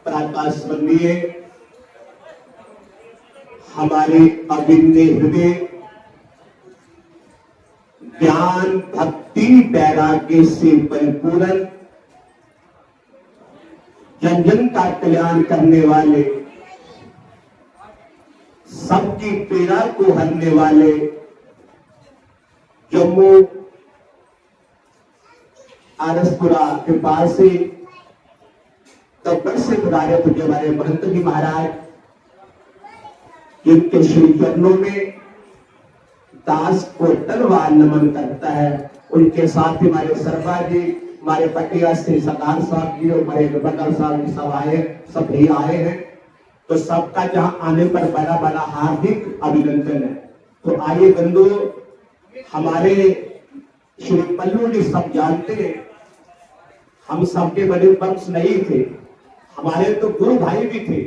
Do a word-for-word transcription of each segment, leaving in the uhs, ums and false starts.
पराकाष्ठ बनिए, हमारे अविंदे हृदय ज्ञान, भक्ति, वैराग्य से परिपूर्ण, जन जन का कल्याण करने वाले, सबकी पीड़ा को हरने वाले, जम्मू आरएसपुरा के पास से तब्बड़ से पधारे पूज्य हमारे महंत जी महाराज, जिनके श्री चरणों में दास कोटल वार नमन करता है। उनके साथ ही हमारे शर्मा जी, हमारे पटिया से सरदार साहब जी और हमारे बंदर साहब जी सब आए, सब भी आए हैं। तो सबका जहां आने पर बड़ा बड़ा हार्दिक अभिनंदन है। तो आइए बंधु, हमारे श्री पल्लू जी सब जानते हैं, हम सबके बड़े वंश नहीं थे, हमारे तो गुरु भाई भी थे।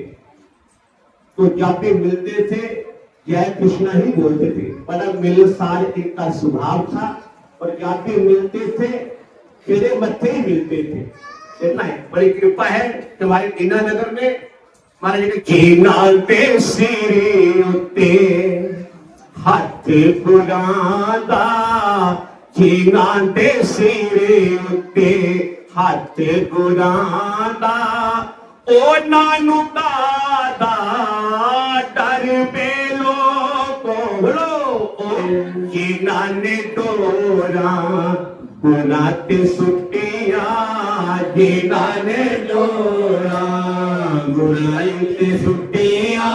तो जब भी मिलते थे, जय कृष्णा ही बोलते थे। बड़ा मिलनसार इनका स्वभाव था और जब भी मिलते थे, खिड़े मत्थे ही मिलते थे। इतना है, बड़ी कृपा है कि हमारे दीनानगर में महाराज जी ने, जिन्हां दे सिरे उत्ते हत्थ गुरां दा, जिन्हां दे सिरे उत्ते हत्थ गुरां दा, उन्हां नूं कादा डर वे लोको। बोलो, ओ जिन्हां ने डोरां गुनाह ते सुट्टियां, जिन्हां ने डोरां गुनाह ते सुट्टियां,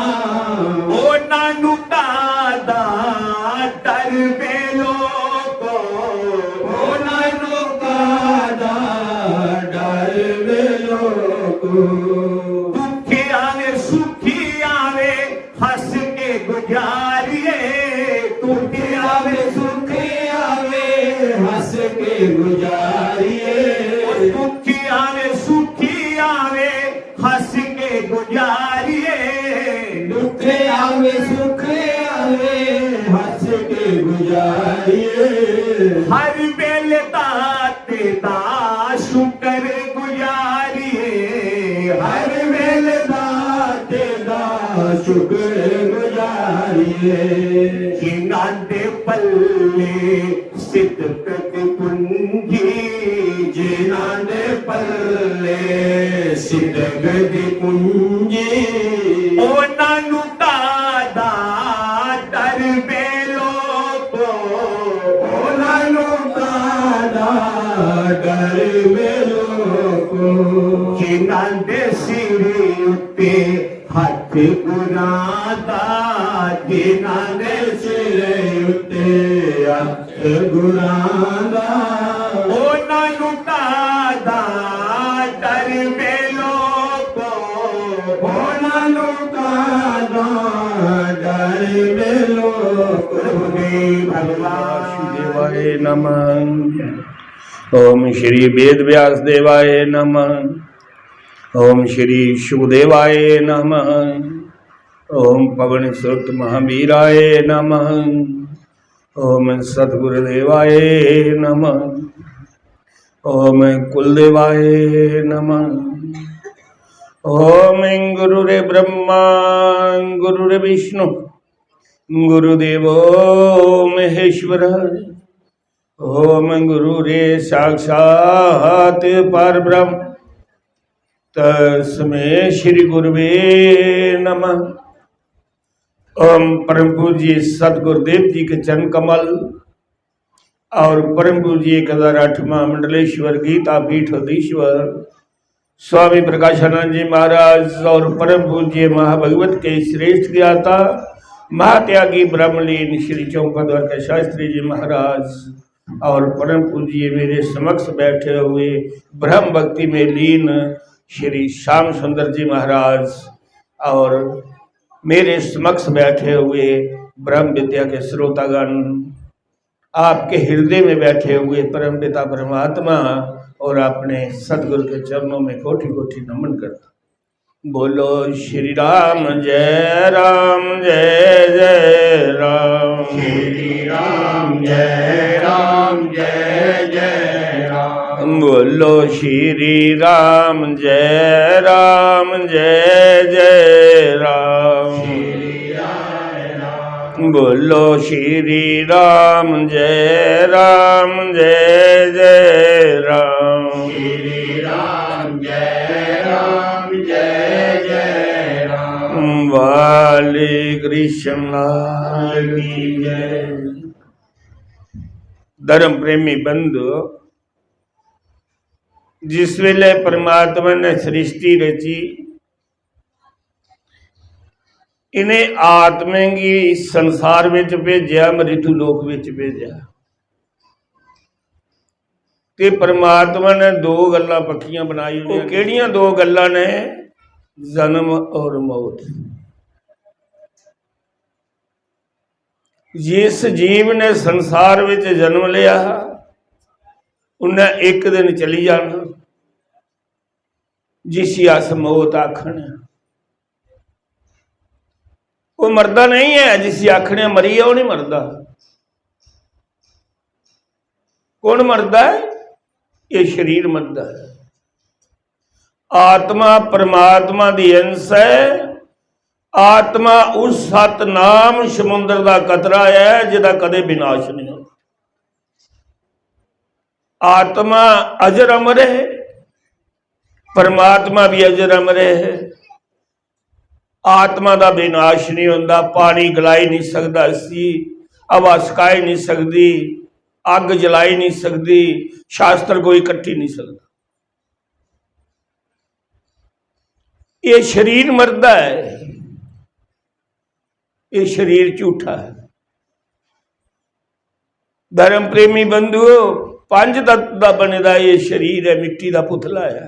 उन्हां नूं कादा डर वे लोको, उन्हां नूं कादा डर वे लोको। दुखी आवे सुखी आवे, हंस के गुजारिए। दुखी आवे सुखी आवे, हंस के गुजारिए। दुखी आवे सुखी आवे, हंस के गुजारिए। दुख आवे सुख आवे, हंस के गुजारिए। हर वेले दाते दा शुक्र गुजारिए। हर वेले दाते दा शुक्र गुजारिए। जिन्हां दे पल्ले सिदक दी पूंजी, जिन्हां दे पल्ले सिदक दी पूंजी, उन्हां नूं कादा डर वे लोको, उन्हां नूं कादा डर वे लोको। जिन्हां दे सिरे उत्ते हत्थ गुरां दा, जिन्हां दे सिरे उत्ते हत्थ गुरां दा, उन्हां नूं कादा डर वे लोको, उन्हां नूं कादा डर वे लोको। भगवान देवाय नमः। ओम श्री वेद व्यास देवाय नमः। ओम श्री शुकदेवाय नमः। ओम पवन सुत महावीराय नमः। ओम सतगुरुदेवाय नमः। ओम कुलदेवाय नमः। ओम गुरुरे ब्रह्मा गुरुरे विष्णु गुरुदेवो महेश्वर। ओम गुरुरे साक्षात परब्रह्म तस्मै श्री गुरुवे नमः। ओम परम पूज्य सतगुरुदेव जी के चरण कमल और परम पूज्य एक हजार आठवां मंडलेश्वर गीता पीठ अधीश्वर स्वामी प्रकाशानंद जी महाराज और परम पूज्य महाभगवत के श्रेष्ठ ज्ञाता महात्यागी ब्रह्मलीन श्री चौपद वर्ग शास्त्री जी महाराज और परम पूज्य मेरे समक्ष बैठे हुए ब्रह्म भक्ति में लीन श्री श्याम सुंदर जी महाराज और मेरे समक्ष बैठे हुए ब्रह्म विद्या के श्रोतागण, आपके हृदय में बैठे हुए परम पिता परमात्मा और अपने सदगुरु के चरणों में कोटि कोटि नमन करता। बोलो श्री राम जय राम जय जय राम। श्री राम जय राम जय जय राम। बोलो श्री राम, जय राम, जय जय राम। बोलो श्री राम, जय राम, जय जय राम। श्री राम, जय राम, जय जय राम। बाल कृष्ण लाल की जय। धर्म प्रेमी बंधु, जिस वेले परमात्मा ने सृष्टि रची, इन्हें आत्में गी संसार विच भेजेआ, मृत्यु लोक विच भेजेआ। ते परमात्मा ने दो गल्लां पक्कियां बनाई होइयां। ओह् केह्ड़ियां दो गल्लां ने? जन्म और मौत। जिस जीव ने संसार विच जन्म लिया, उन्हें इक दिन चली जाना, जिसी अस मौत आखने आं। ओह् मरदा नहीं ऐ, जिसी आखने आं मरी गेआ, ओह् नहीं मरदा। कौन मरदा ऐ? ये शरीर मरदा ऐ। आत्मा परमात्मा दी अंश है। आत्मा उस सतनाम समुद्र दा कतरा है, जिदा कदे विनाश नहीं होता। आत्मा अजर अमर है, परमात्मा भी अजर अमर है। आत्मा दा विनाश नहीं होंदा। पानी गलाई नहीं सकदा इसी, हवा सकाई नहीं सकदी, अग जलाई नहीं सकदी, शास्त्र कोई कट्टी नहीं सकदा। ये शरीर मरदा है, ये शरीर झूठा है। धर्म प्रेमी बंधुओ, पंज तत्व दा बने दा ये शरीर है, मिट्टी दा पुतला है।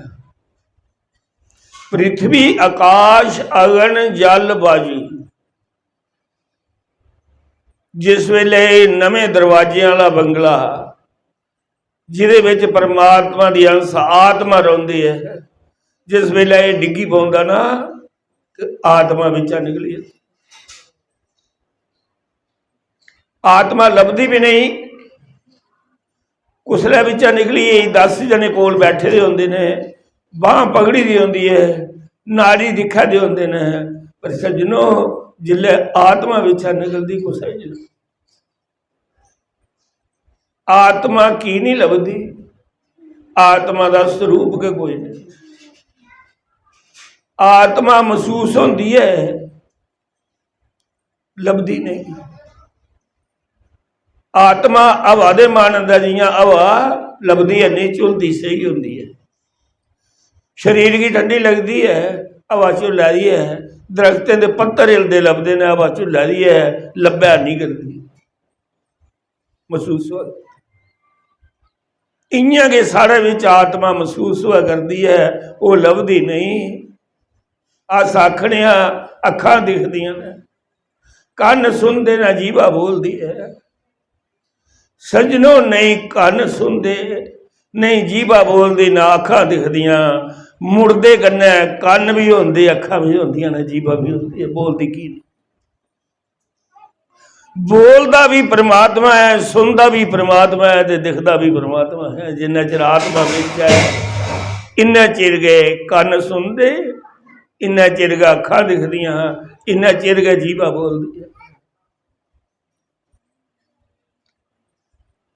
पृथ्वी, आकाश, अगन, जल, वायु। जिस वेले एह् नमें दरवाजें आह्ला बंगला हा, जिदे विच परमात्मा दी अंश आत्मा रौंह्दी ऐ, जिस वेले एह् डिग्गी पौंदा ना, ते आत्मा बिच्चा निकली जंदी। आत्मा लभदी भी नहीं। कुसलै बिच्चा निकली गेई, दस जने कोल बैठे दे होंदे ने, बांह पकड़ी दी होंदी ऐ, नाड़ी दिक्खा दे होंदे ने, पर सज्जनो, जिसलै आत्मा बिच्चा निकलदी, कुसै गी निं लभदी। आत्मा की नहीं लभदी? आत्मा दा स्वरूप गै कोई नहीं। आत्मा मसूस होंदी ऐ, लभदी नहीं। आत्मा हवा दे मन दा, जियां हवा लभदी है नहीं, झुलदी सेही होंदी है। शरीर गी ठंडी लगदी है, हवा झुल्लै दी है, दरख्तें दे पत्तर हिलदे लभदे न, हवा झुल्लै दी है, लब्भै नहीं करदी, मसूस होआ। इयां गै साढ़े बिच आत्मा मसूस होआ करदी ऐ, ओह् लभदी नहीं। अस आखने आं, अक्खां दिखदियां न, कन्न सुनदे न, जीभा बोलदी ऐ। सज्जनो, नेईं कन्न सुनदे, नेईं जीभा बोलदी, ना अक्खां दिखदियां। मुड़दे कन्नै कन्न बी होंदे, अक्खां बी होंदियां न, जीभा बी होंदी ऐ, बोलदी की नहीं? बोलदा भी परमात्मा ऐ, सुनदा भी परमात्मा ऐ ते दिखदा भी परमात्मा ऐ। जिन्ना चिर आत्मा बिच ऐ, इन्ना चिर गै कन्न सुनदे, इन्ना चिर गै अक्खां दिखदियां, इन्ना चिर गै जीभा बोलदी ऐ।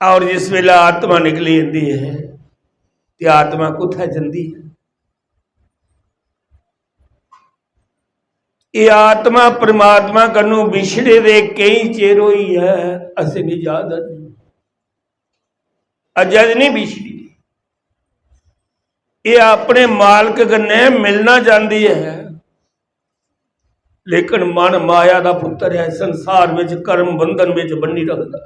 और जिस वेले आत्मा निकली जंदी ऐ, ते आत्मा कुत्थै जंदी ऐ? एह् आत्मा परमात्मा कन्नू बिछड़े दे केई चिर होई ऐ, असेंगी याद ऐ। अज्ज, अज्ज नहीं बिछड़ी। एह् अपने मालक कन्नै मिलना चांह्दी ऐ, लेकिन मन माया दा पुत्तर ऐ, संसार विच कर्म बंधन विच बन्नी रखदा।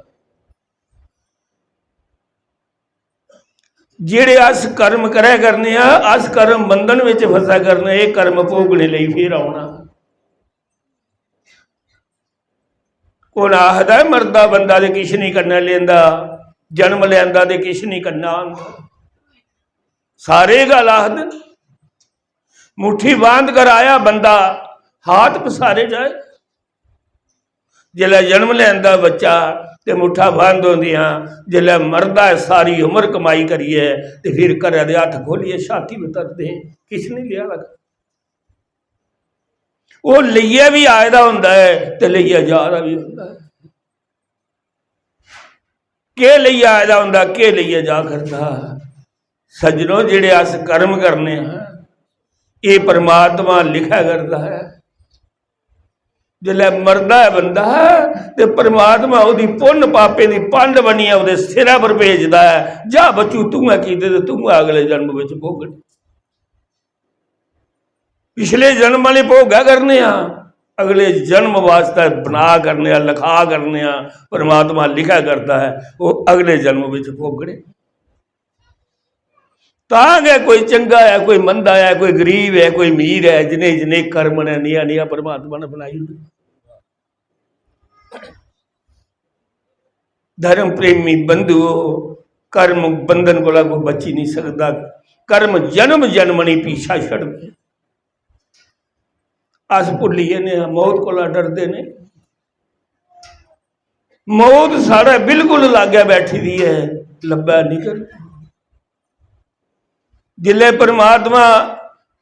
जेह्ड़े अस कर्म करै करने आं, अस कर्म बंधन विच फंसा करने, एह् कर्म भोगने लेई फिर औना। कुण आखदा ऐ मरदा बंदा ते किश नहीं करना लेंदा, जन्म लैंदा ते किश नहीं करना आंदा? सारे गल्ल आखदे न। मुट्ठी बांध कर आया बंदा, हाथ पसारे जाए। जिसलै जन्म लैंदा बच्चा, ते मुट्ठा बंद होंदियां। जिसलै मरदा ऐ, सारी उम्र कमाई करियै ते फिर घरै दे हत्थ खोलियै छाती पर धरदे, किश नहीं लिया लगा। ओह् लेइयै बी आए दा होंदा ऐ ते लेइयै जा दा बी होंदा ऐ। केह् लेइयै आए दा होंदा, केह् लेइयै जा करदा? सज्जनो, जेह्ड़े अस कर्म करने आं, एह् परमात्मा लिखा करदा ऐ। जिसलै मरदा ऐ बंदा, ते परमात्मा ओह्दी पुन्न पापें दी पंड बनियै ओह्दे सिरै पर भेजदा ऐ, "जा बच्चू, तूं गै कीते ते तूं गै अगले जन्म बिच भोगने।" पिछले जन्म आह्ले भोगा करने आं, अगले जन्म वास्तै बना करने आं, लिखा करने आं, परमात्मा लिखा करदा ऐ, ओह् अगले जन्म बिच भोगने। तां गै कोई चंगा ऐ, कोई मंदा ऐ, कोई गरीब ऐ, कोई अमीर ऐ, जिन्ने जिन्ने कर्म ने, नेहा नेहा परमात्मा ने बनाई ओड़े। धर्म प्रेमी बंधुओ, कर्म बंधन कोला कोई बची नहीं सकदा। कर्म जन्म जन्म नहीं पीछा छड़दे। अस भुल्ली जन्ने आं, मौत कोला डरदे ने। मौत साढ़े बिल्कुल लागै बैठी दी ऐ, लब्भै निं करदी। जिसलै परमात्मा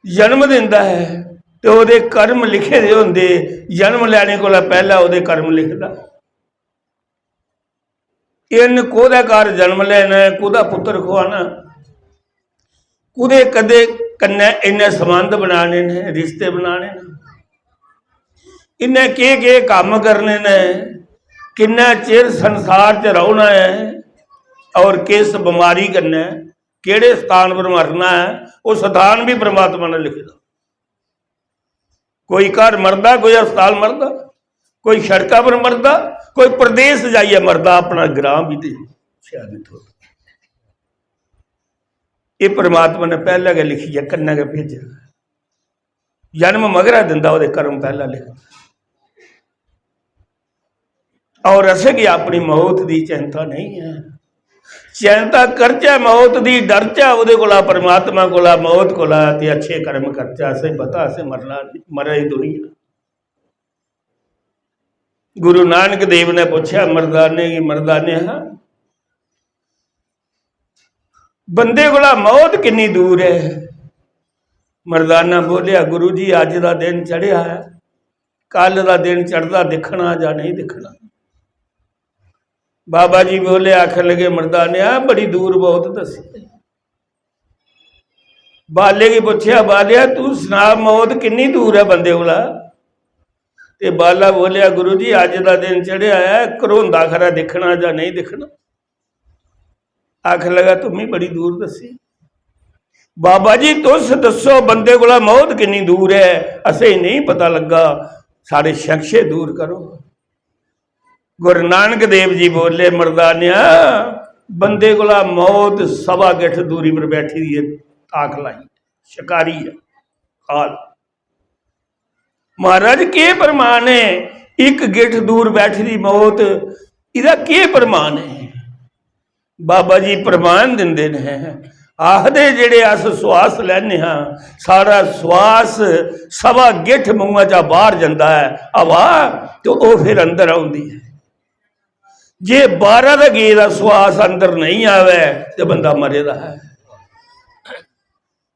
जन्म दिंदा ऐ ते ओह्दे कर्म लिखे दे होंदे, जन्म लैने कोला पैह्लें ओह्दे कर्म लिखदा। इन्न कोह्दे घर जन्म लैना ऐ, कोह्दा पुत्तर खुआना, कुदे कदे कन्नै इन्ने संबंध बनाने न, रिश्ते बनाने न, इन्ने केह् केह् कम्म करने न, किन्ना चिर संसार च रौह्ना ऐ और किस बमारी कन्नै केह्ड़े स्थान पर मरना ऐ, ओह् स्थान बी परमात्मा ने लिखे दा। कोई घर मरदा, कोई अस्पताल मरदा, कोई सड़का पर मरदा, कोई परदेस जाइयै मरदा, अपना ग्रां बी ते शैल इत्थों। एह् परमात्मा ने पैह्लें गै लिखियै कन्नै गै भेजे दा। जन्म मगरा दिंदा, ओह्दे कर्म पैह्लें लिखदा। और असेंगी अपनी मौत दी चिंता नहीं ऐ। चिंता करचै मौत दी, डरचै ओह्दे कोला, परमात्मा कोला, मौत कोला, ते अच्छे कर्म करचै। असें पता असें मरना, मरै दी दुनिया। गुरु नानक देव ने पुच्छेआ मर्दाने गी, "मर्दाने हा, बंदे कोला मौत किन्नी दूर ऐ?" मर्दाना बोलेआ, "गुरु जी, अज्ज दा दिन चढ़ेआ ऐ, कल दा दिन चढ़दा, दिक्खना जां नेईं दिक्खना?" बाबा जी बोले, आखन लगे, "मर्दानेआ, बड़ी दूर मौत दस्सी।" बाले गी पुच्छेआ, "बालेआ, तू सना, मौत किन्नी दूर ऐ बंदे कोला?" ते बाला बोलेआ, "गुरु जी, अज्ज दा दिन चढ़ेआ ऐ, घरोंदा खरा, दिक्खना जां नेईं दिक्खना?" आखन लगा, "तुम्मी बड़ी दूर दस्सी।" "बाबा जी, तुस दस्सो, बंदे कोला मौत किन्नी दूर ऐ? असें नेईं पता लग्गा, साढ़े संशय दूर करो।" गुरु नानक देव जी बोले, "मर्दानेआ, बंदे कोला मौत सवा गिट्ठ दूरी पर बैठी दी ऐ, ताक लाई, शकारी ऐ, हाल।" महाराज, केह् प्रमाण ऐ? इक गिट्ठ दूर बैठी दी मौत, इदा केह् प्रमाण ऐ? बाबा जी प्रमाण दिंदे ने, आखदे, जेह्ड़े अस श्वास लैने हां, साढ़ा श्वास सवा गिट्ठ मुंहा चा बाहर जंदा ऐ, हवा, ते ओह् फिर अंदर औंदी ऐ। जे बाहरा दा गेदा श्वास अंदर नेईं आवै, ते बंदा मरे दा ऐ।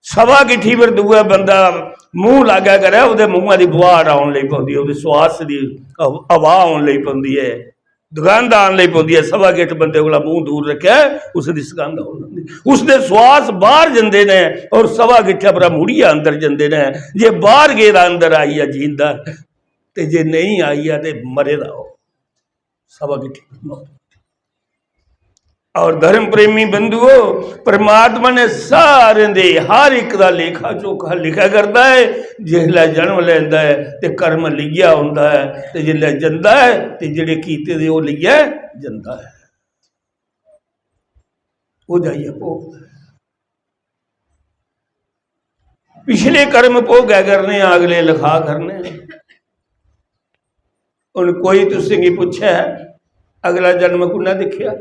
सवा गिट्ठी पर दूआ बंदा मूंह लागै करै, ओह्दे मूंहा दी बुआड़ औन लगी पौंदी ऐ, ओह्दे श्वास दी हव-, हवा औन लगी पौंदी ऐ, दुगंध आन लगी पौंदी ऐ। सवा गिट्ठ बंदे कोला मूंह दूर रक्खै, उसदी सुगंध औन लगी। उसदे श्वास बाहर जंदे ने और सवा गिट्ठै परा मुड़ियै अंदर जंदे ने। जे बाहर गेदा अंदर आई गेआ जींदा, ते जे नेईं आई गेआ ते मरे दा ओह्। सवा गिट्ठी पर मौत। और धर्म प्रेमी बंधुओ, परमात्मा ने सारें दे, हर एक दा लेखा जोखा लिखा करदा है। जिसलै जन्म लैंदा है ते कर्म लिया होंदा है, ते जिसलै जंदा है ते जेह्ड़े कीते दे ओह् लियै जंदा है, ओह् जाइयै भोगदा है। पिछले कर्म भोगै करने आं, अगले लखा करने आं। हुन कोई तुसेंगी पुच्छै, अगला जन्म कुन्नै दिक्खेआ?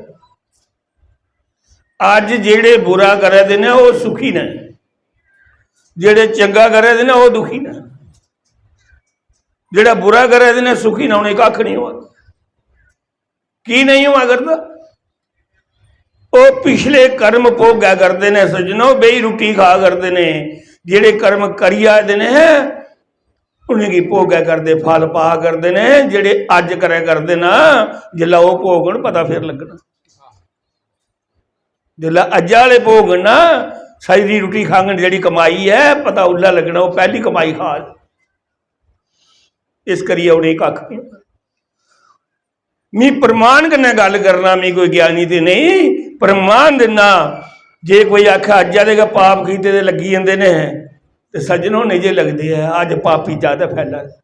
अज्ज जेह्ड़े बुरा करै दे न, ओह् सुखी न, जेह्ड़े चंगा करै दे न, ओह् दुखी न। जेह्ड़ा बुरा करै दे न, सुखी न, उ'नें कक्ख निं होआ। की नहीं होआ करदा? ओह् पिछले कर्म भोगा करदे ने सज्जनो, बेही रुट्टी खा करदे ने। जेह्ड़े कर्म करी आए दे ने, उ'नेंगी भोगा करदे, फल पा करदे ने। जेह्ड़े अज्ज करै करदे ना, जिसलै ओह् भोगन, पता फिर लग्गना। जिसलै अज्जै आह्ले भोगन ना, सजदी रुट्टी खाङन, जेह्ड़ी कमाई ऐ, पता उल्लै लग्गना, ओह् पैह्ली कमाई खा दे। इस करियै उ'नेंगी कक्ख निं होना। मी प्रमाण कन्नै गल्ल करना, मी कोई ज्ञानी ते नेईं, प्रमाण दिन्ना। जे कोई आखै अज्जै दे गै पाप कीते दे लग्गी जंदे ने, ते सज्जन होने जे लगदे ऐ, अज्ज पापी ज्यादा फैला दे।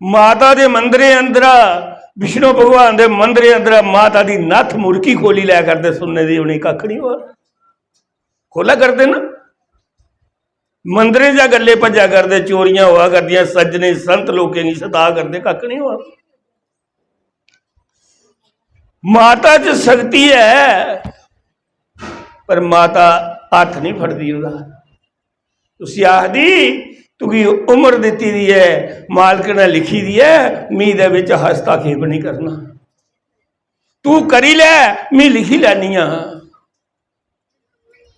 माता दे मंदरें अंदरा, विष्णु भगवान दे मंदरें अंदरा माता दी नत्थ मुड़की खोली लै करदे, सुनने दी उ'नेंगी कक्ख निं होआ। खोला करदे ना, मंदरें चा गल्ले भज्जा करदे, चोरियां होआ करदियां, सज्जने संत लोकें गी सता करदे, कक्ख निं होआ। माता च शक्ति ऐ, पर माता हत्थ निं फड़दी ओह्दा। उसी आखदी, "तुगी उम्र दित्ती दी ऐ, मालक ने लिखी दी ऐ, मी दे बिच हस्तक्षेप निं करना। तू करी लै, मी लिखी लैनी आं।"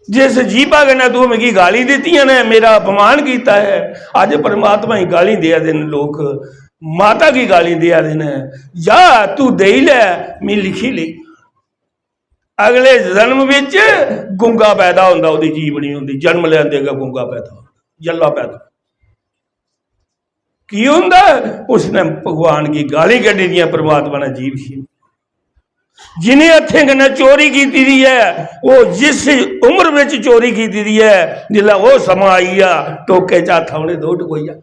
जिस जीभा कन्नै तू मिगी गालीं दित्तियां ने, मेरा अपमान कीता ऐ, अज्ज परमात्मा गी गालीं देआ दे न लोक, माता गी गालीं देआ दे न। जा, तू देई लै, मी लिखी लेई। अगले जन्म बिच गुंगा पैदा होंदा, ओह्दी जीवनी होंदी, जन्म लैंदे गै गुंगा पैदा होंदा, जल्ला पैदा। की होंदा? उसने भगवान गी गालीं कड्ढी दियां, परमात्मा ने जीव छीन। जिन्हें हत्थें कन्नै चोरी कीती दी ऐ, ओह् जिस उम्र बिच चोरी कीती दी ऐ, जिसलै ओह् समां आई गेआ, टोके च हत्थ औने दो टकोइया।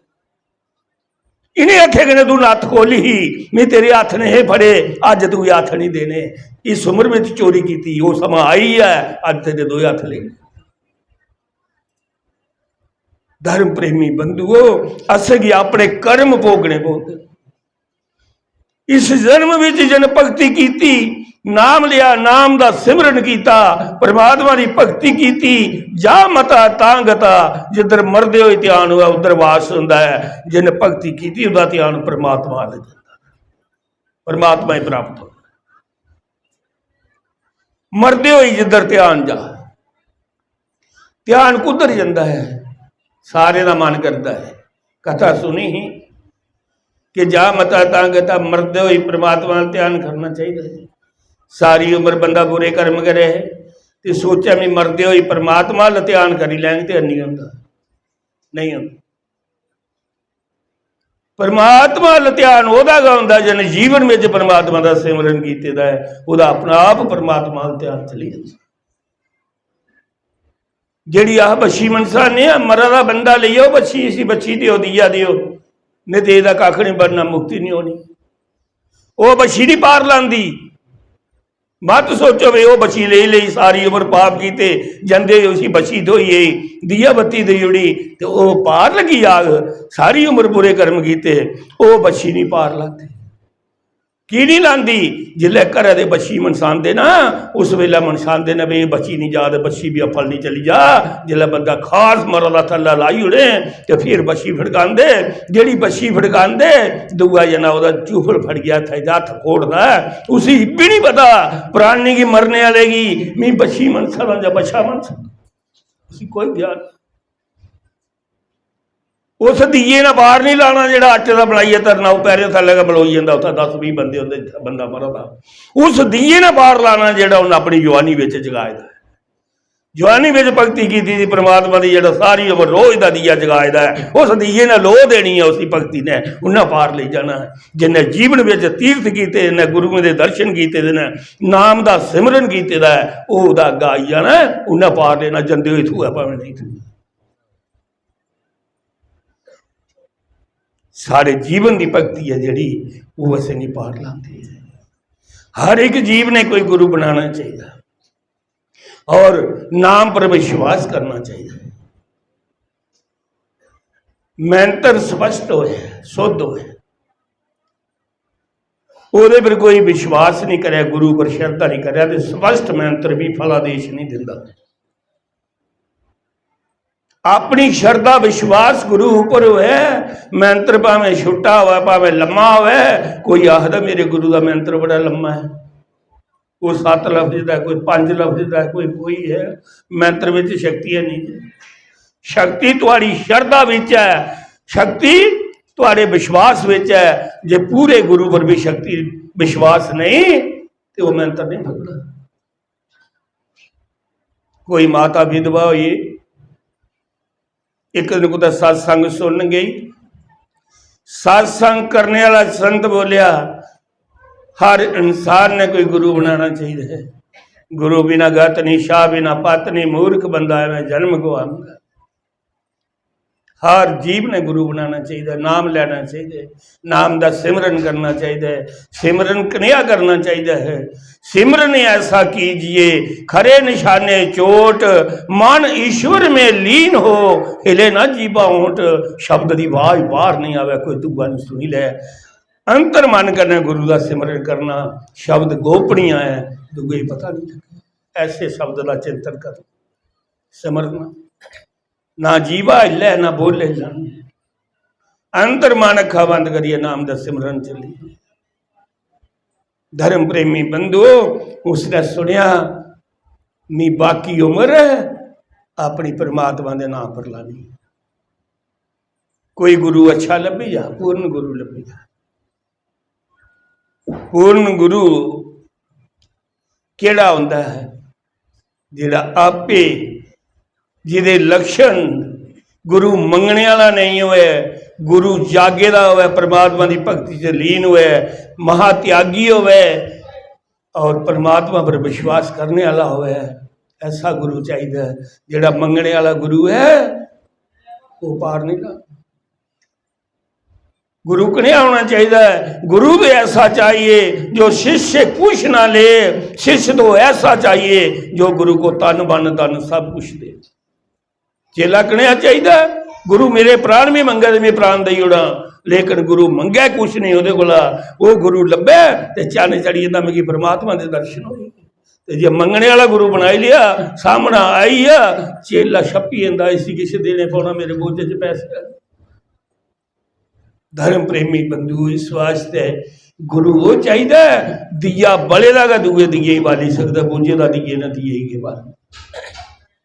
इन्हें हत्थें कन्नै तू नत्थ खोली ही, में तेरे हत्थ नहीं फड़े, अज्ज तू हत्थ नहीं देने। इस उम्र बिच चोरी कीती, ओह् समां आई ऐ, अज्ज तेरे दो हत्थ लेने। धर्म प्रेमी बंधुओ, असेंगी अपने कर्म भोगने पौंदे। इस जन्म विच जिन भक्ति कीती, नाम लिया, नाम दा सिमरन कीता, परमात्मा दी भक्ति कीती, जा मता तां गता, जिधर मरदे होए ध्यान होऐ उधर वास होंदा है। जिन भक्ति कीती, उदा ध्यान परमात्मा अल जंदा, परमात्मा ही प्राप्त होंदा। मरदे होए जिधर ध्यान जा, ध्यान कुद्धर जंदा है? सारे दा मन करदा है। कथा सुनी ही कि जा मता तां गता, मरदे होए परमात्मा दा ध्यान करना चाहिदा है। सारी उम्र बंदा बुरे कर्म करे ते सोचे, "मैं मरदे होए परमात्मा दा ध्यान करी लैंग," ते नहीं होंदा, नहीं होंदा। परमात्मा अल ध्यान ओह्दा गै होंदा जिन जीवन बिच परमात्मा दा सिमरन कीते दा ऐ, ओह्दा अपना आप परमात्मा अल ध्यान चली जंदा। जेह्ड़ी अस बच्छी मनसाने आं, मरा दा बंदा लेई आओ बच्छी, इसी बच्छी देओ, दीया देओ, नेईं ते एह्दा कक्ख निं बनना, मुक्ति निं होनी। ओह् बच्छी निं पार लांदी। मत सोचो भी ओह् बच्छी लेई लेई, सारी उम्र पाप कीते, जंदे उसी बच्छी थ्होई गेई, दीया बत्ती देई ओड़ी ते ओह् पार लगी जाग। सारी उम्र बुरे कर्म कीते, ओह् बच्छी निं पार लांदी। की निं लांदी? जिसलै घरै दे बच्छी मनसांदे ना, उस बेल्लै मनसांदे न भी एह् बच्छी निं जा ते बच्छी बी अफल निं चली जा। जिसलै बंदा खास मरा दा थल्लै लाई ओड़े ते फिर बच्छी फड़कांदे। जेह्ड़ी बच्छी फड़कांदे, दूआ जना ओह्दा चुफल फड़ियै हत्थै च हत्थ खोड़दा ऐ, उसी इब्बी निं पता प्राणी गी, मरने आह्ले गी, "मी बच्छी मनसा दा जां बच्छा मनसा दा?" उसी कोई ध्यान निं। उस दीये ने बार निं लाना जेह्ड़ा आटे दा बनाइयै धरना, ओह् पैरें थल्लै गै बलोई जंदा, उत्थै दस बीह् बंदे होंदे, जित्थै बंदा मरा दा। उस दीये ने बार लाना जेह्ड़ा उन्न अपनी जुआनी बिच जगाए दा ऐ। जुआनी बिच भक्ति कीती दी परमात्मा दी, जेह्ड़ा सारी उम्र रोज दा दीया जगाए दा ऐ, उस दीये ने लोऽ देनी ऐ, उसी भक्ति ने, उन्नै पार लेई जाना ऐ। जिन्नै जीवन बिच तीर्थ कीते, जिन्नै गुरुएं दे दर्शन कीते दे न, नाम दा सिमरन कीते दा ऐ, ओह् ओह्दा अग्गै आई जाना ऐ, उन्नै पार लेना, जंदे होई थ्होऐ भामें नेईं थ्होऐ। साढ़े जीवन दी भक्ति ऐ जेह्ड़ी, ओह् असेंगी पार लांदी ऐ। हर इक जीव ने कोई गुरु बनाना चाहिदा और नाम पर विश्वास करना चाहिदा। मंत्र स्पष्ट होए, शुद्ध होए, ओह्दे पर कोई विश्वास नहीं करे, गुरु पर श्रद्धा नहीं करे, ते स्पष्ट मंत्र भी फलादेश नहीं दिंदा। अपनी शरधा विश्वास गुरु उप्पर होऐ, मंत्र भावें छुट्टा होऐ, भावें लम्मा होऐ, कोई आखदा मेरे गुरु दा मंत्र बड़ा लम्मा ऐ, ओह् सत्त लफ्ज दा ऐ, कोई पंज लफ्ज दा ऐ, कोई कोई ऐ, मंत्र बिच शक्ति है नहीं। शक्ति थुआड़ी शरधा बिच ऐ, शक्ति थुआड़े विश्वास बिच ऐ। जे पूरे गुरु पर भी शक्ति, विश्वास नहीं, ते ओह् मंत्र नहीं फलदा। कोई माता विधवा होई, इक दिन कुतै सत्संग सुनन गई, सत्संग करने आह्ला संत बोलेआ, "हर इंसान ने कोई गुरु बनाना चाहिदा है। गुरु बिना गत नहीं, शाह बिना पत नहीं, मूर्ख बंदा एवं जन्म गवांदा।" हर जीव ने गुरु बनाना चाहिदा, नाम लैना चाहिदा, नाम दा सिमरन करना चाहिदा है। सिमरन कनेहा करना चाहिदा है? सिमरन ऐसा कीजिए, खरे निशाने चोट, मन ईश्वर में लीन हो, हिले ना जीवा ओंठ। शब्द दी आवाज बाहर नहीं आवे, कोई दूआ नहीं सुनी ले। अंतर मन कन्नै गुरु दा सिमरन करना, शब्द गोपनीय है, दूए गी पता नहीं लगे। ऐसे शब्द दा चिंतन करना, सिमरना। ना जीवा हिल्लै, ना बोले जन। अंतर मन अक्खां बंद करियै नाम दा सिमरन चली। धर्म प्रेमी बंधुओ, उसने सुनिया, "मी बाकी उम्र अपनी परमात्मा दे नाम पर लानी।" कोई गुरु अच्छा लब्भी जा, पूर्ण गुरु लब्भी जा। पूर्ण गुरु केड़ा होंदा है? जेड़ा आपे, जिदे लक्षण गुरु मंगने आह्ला नहीं होए, गुरु जागे दा होए, परमात्मा दी भक्ति च लीन होए, महात्यागी होए और परमात्मा पर विश्वास करने आह्ला होए, ऐसा गुरु चाहिदा है। जेड़ा मंगने आह्ला गुरु है, वो पार नहीं ला। गुरु कनेहा होना चाहिदा है? गुरु भी ऐसा चाहिए जो शिष्य कुछ ना ले, शिष्य तो ऐसा चाहिए जो गुरु को तन, मन, धन सब कुछ दे। चेला कनेहा चाहिदा है? गुरु मेरे प्राण भी मंगे तो मैं प्राण देई ओड़ां, लेकिन गुरु मंगे कुछ नहीं ओहदे कोला, वो गुरु लब्भे ते चन्न चढ़ी जंदा, मिगी परमात्मा दे दर्शन होए। ते जे मंगने आह्ला गुरु बनाई लिया, सामना आई गेआ, चेला छप्पी जंदा, इसी किश देने पौना, मेरे बोझे च पैसे। धर्म प्रेमी बंधु, इस वास्ते गुरु ओह् चाहिदा ऐ, दिया बले दा गै दूए दिये गी बाली सकदा, बुझे दा दिये ने दिये गी केह् बालना।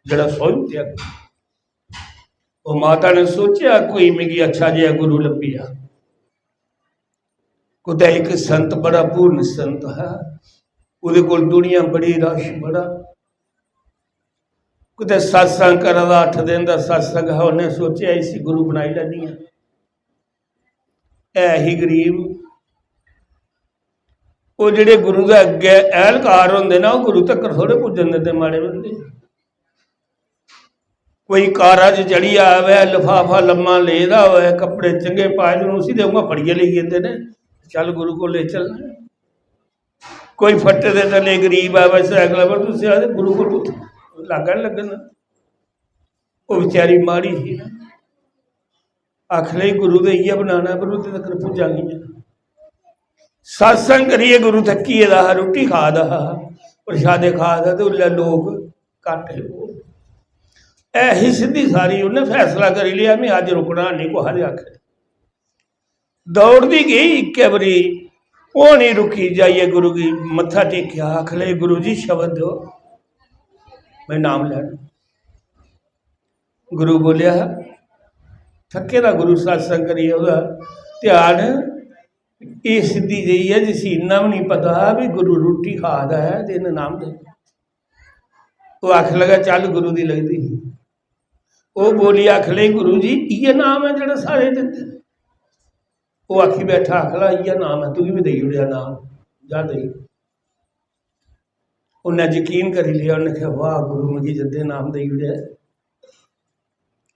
जेह्ड़ा सोई उठेआ, ओह् माता ने सोचेआ, "कोई मिगी अच्छा जेहा गुरु लब्भी जा।" कुतै इक संत, बड़ा पूर्ण संत हा, ओह्दे कोल दुनिया बड़ी, रश बड़ा, कुतै सत्संग करा दा, अट्ठ दिन दा सत्संग हा, उन्नै सोचेआ, "इसी गुरु बनाई लैन्नी आं।" है ही गरीब। ओह् जेह्ड़े गुरु दे अग्गै ऐह्लकार होंदे ना, ओह् गुरु तक्कर थोड़े पुज्जन दिंदे माड़े बंदे। कोई कारा च चढ़ी आवै, लफाफा लम्मा लेदा होऐ, कपड़े चंगे पाए दे होन, उसी ते उ'आं फड़ियै लेई जंदे न, "चल गुरु कोल लेई चलना।" कोई फट्टे दे टल्ले गरीब आवै सैकल पर, तुस आखदे, "गुरु कोल कुत्थै?" लागै निं लग्गन। ओह् बेचारी माड़ी ही ना, आखन लगी, "गुरु ते इ'यै बनाना, पर उत्थै तक्कर पुज्जां कि'यां?" सत्संग करियै गुरु थक्की गेदा हा, रुट्टी खा दा हा, प्रसादे खा दा, ते उसलै लोक घट्ट हे। ऐ ही सिद्धी सारी, उन्नै फैसला करी लेआ, "में अज्ज रुकना नेईं कुसै दे आखै।" दौड़दी गेई इक्कै बारी, ओह् निं रुकी, जाइयै गुरु गी मत्था टेकेआ, आखन लगी, "गुरु जी, शब्द देओ, में नाम लैना।" गुरु बोलेआ, थक्के दा गुरु सत्संग करियै ओह्दा ध्यान एह् सिद्धी जेही ऐ जिसी इन्ना बी निं पता भी गुरु रुट्टी खा दा ऐ ते इन्नै नाम देना। ओह् आखन लगा, "चल गुरु दी लगदी।" ओह् बोली आखन लगी, "गुरु जी, इ'यै नाम ऐ जेह्ड़ा सारे दिंदे न।" ओह् आखी बैठा, आखन लगा, "इ'यै नाम ऐ, तुगी बी देई ओड़ेआ नाम, जा देई।" उन्नै यकीन करी लेआ, उन्नै आखेआ, "वाह गुरु, मिगी जंदे नाम देई ओड़ेआ।"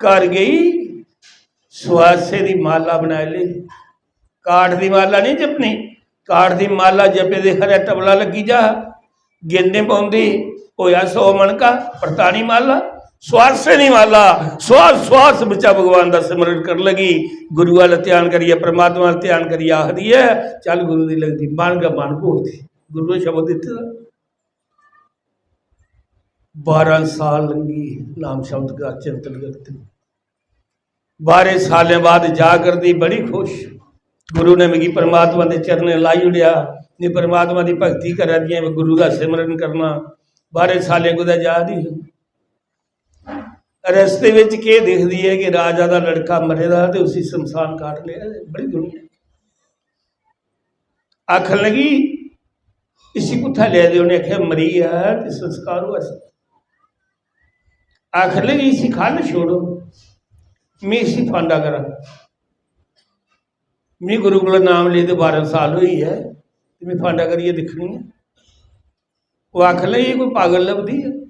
घर गेई, सुआसे दी माला बनाई लेई। काठ दी माला नहीं जपनी, काठ दी माला जपे दे खरै टबला लग्गी जा, गिननी पौंदी, होया सौ मनका, परतानी माला, सुआसे दी माला, सुआस सुआस बिचा भगवान दा सिमरन करन लगी। गुरु वाला ध्यान करियै, परमात्मा वाला ध्यान करियै आखदी ऐ, "चल गुरु दी लगदी।" मन गै मन भोगदी, गुरु ने शब्द दित्ते दा। बारां साल लंघी नाम शब्द का चिंतन करते। बारें सालें बाद जा करदी, बड़ी खुश। गुरु ने मिगी परमात्मा दे चरणें लाई ओड़ेआ। में परमात्मा दी भक्ति करा दी आं, गुरु दा सिमरन करना। बारें सालें कुतै जा दी ही, रस्ते बिच केह् दिखदी ऐ कि राजा दा लड़का मरे दा ते उसी शमशान घाट लेआ, बड़ी दुनिया। आखन लगी, "इसी कुत्थै लेआ दे?" उ'नें आखेआ, "मरी गेआ ते संस्कार होआ सी।" आखन लगी, "इसी खल्ल छोड़ो, में इसी फांडा करां। में गुरु कोला नाम लेदे बारां साल होई ऐ, ते में फांडा करियै दिक्खनी ऐ।" ओह् आखन लगी, "एह् कोई पागल लभदी ऐ?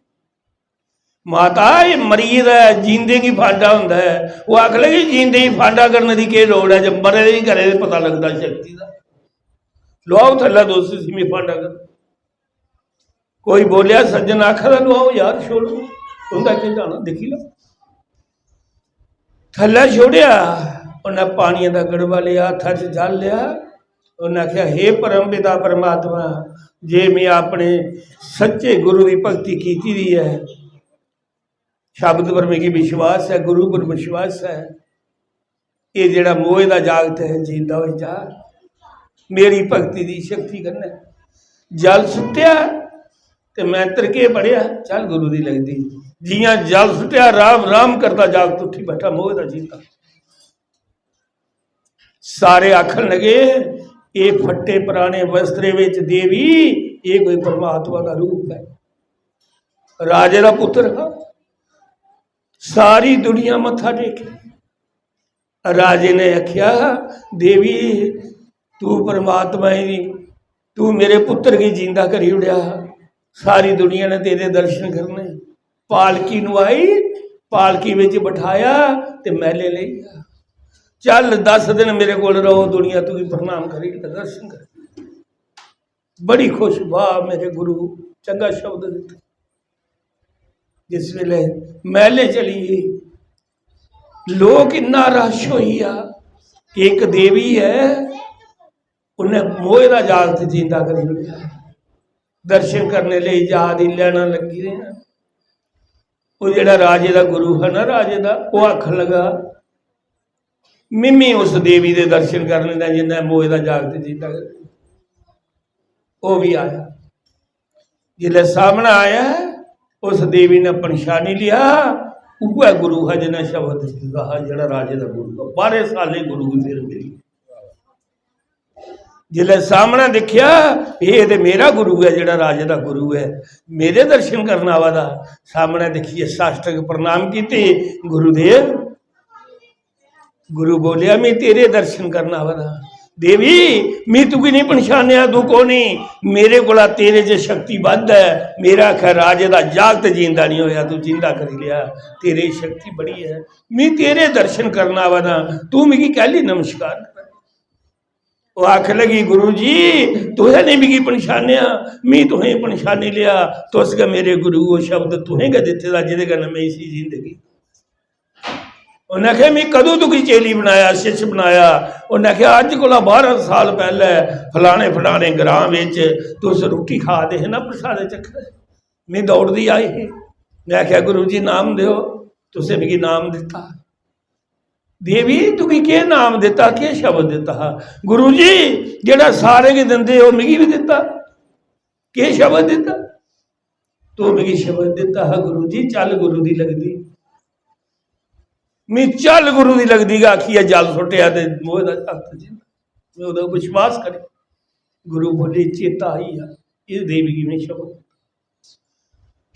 माता, एह् मरी गेदा ऐ, जींदे गी फांडा होंदा ऐ।" ओह् आखन लगी, "जींदे गी फांडा करने दी केह् लोड़ ऐ, जे मरे दे गी करे दे पता लगदा शक्ति दा? लुआओ थल्लै तुस इसी, में फांडा कर।" कोई बोलेआ, सज्जन आखा दा, "लुआओ यार, छोड़ो, तुं'दा केह् जाना, दिक्खी लैओ।" थल्लै छोड़ेआ, उन्नै पानियै दा गड़बा लेआ, हत्था च जल लेआ, उन्नै आखेआ, "हे परम पिता परमात्मा, जे में अपने सच्चे गुरु दी भक्ति कीती दी ऐ, शब्द पर मिगी विश्वास ऐ, गुरु पर विश्वास ऐ, एह् जेह्ड़ा मोए दा जागत ऐ, जींदा होई जा, मेरी भक्ति दी शक्ति कन्नै।" जल सुट्टेआ ते मंत्र केह् पढ़ेआ, "चल गुरु दी लगदी।" जियां जल सुट्टेआ, राम राम करदा जागत उट्ठी बैठा, मोए दा जींदा। सारे आखन लगे, "एह् फट्टे पराने वस्त्रे विच देवी, एह् कोई परमात्मा दा रूप ऐ, राजे दा पुत्र हा।" सारी दुनिया मत्था टेके। राजे ने आखेआ, "देवी, तू परमात्मा ही, तू मेरे पुत्र गी जींदा करी ओड़ेआ, सारी दुनिया ने तेरे दर्शन करने।" पालकी नुआई, पालकी विच बठाया ते महले लेई गेआ। "चल, दस दिन मेरे कोल रहो, दुनिया तुगी प्रणाम करी, दर्शन कर।" बड़ी खुश, "वाह मेरे गुरु, चंगा शब्द दित्ता।" जिस वेले महले चली गई, लोक इन्ना रश होई गेआ कि इक देवी ऐ, उन्नै मोए दा जागत जींदा करी ओड़ेआ। दर्शन करने लेई जा दी, लैना लग्गी दियां। ओह् जेह्ड़ा राजे दा गुरु हा ना, राजे दा, ओह् आखन लगा, "मिम्मी उस देवी दे दर्शन करने दा, जिन्नै मोए दा जागत जींदा करी।" ओह् भी आया। जिसलै सामनै आया, उस देवी ने पन्छानी लेआ, उ'ऐ गुरु हा जिन्नै शब्द दित्ते दा हा, जेह्ड़ा राजे दा गुरु हा। बारें सालें गुरु गी फिर मिली। जिसलै सामनै दिक्खेआ, "एह् ते मेरा गुरु ऐ, जेह्ड़ा राजे दा गुरु ऐ, मेरे दर्शन करन आवा दा।" सामनै दिक्खियै साष्टांग प्रणाम कीते, "गुरुदेव।" गुरु बोलेआ, "में तेरे दर्शन करन आवा दा।" "देवी, में तुगी नहीं पन्छानेआ, तू कौन है? मेरे कोला तेरे च शक्ति बद्ध ऐ। मेरा आखै राजे दा जागत जींदा नहीं होया, तू जींदा करी लिया, तेरे च शक्ति बड़ी है। में तेरे दर्शन करन आवा दा, तू मिगी कैली नमस्कार कर?" ओह् आखन लगी, "गुरु जी, तुसें नहीं मिगी पन्छानेआ, में तुसें पन्छानी लिया। तुस गै मेरे गुरु ओ, शब्द तुसें गै दित्ते दा, जेह्दे कन्नै में इसी जिंदगी।" उन्नै आखेआ, "में कदूं तुगी चेली बनाया, शिष्य बनाया?" उन्नै आखेआ, "अज्ज कोला बारां साल पैह्ले फलाने फलाने ग्रां बिच तुस रुट्टी खा दे हे ना प्रसादे चक्कर, में दौड़दी आई ही।" में आखेआ, "गुरु जी, नाम देओ।" तुसें मिगी नाम दित्ता। "देवी, तुगी केह् नाम दित्ता, केह् शब्द दित्ता हा?" "गुरु जी, जेह्ड़ा सारें गी दिंदे, ओह् मिगी बी दित्ता।" "केह् शब्द दित्ता?" "तू मिगी शब्द दित्ता हा, गुरु जी, चल गुरु दी लगदी।" में चल गुरु दी लगदी गै आखियै जल सुट्टेआ ते मोए दा जागत जी, में ओह्दा विश्वास करी। गुरु बोले, "चेता आई गेआ, इस देवी गी में शब्द।"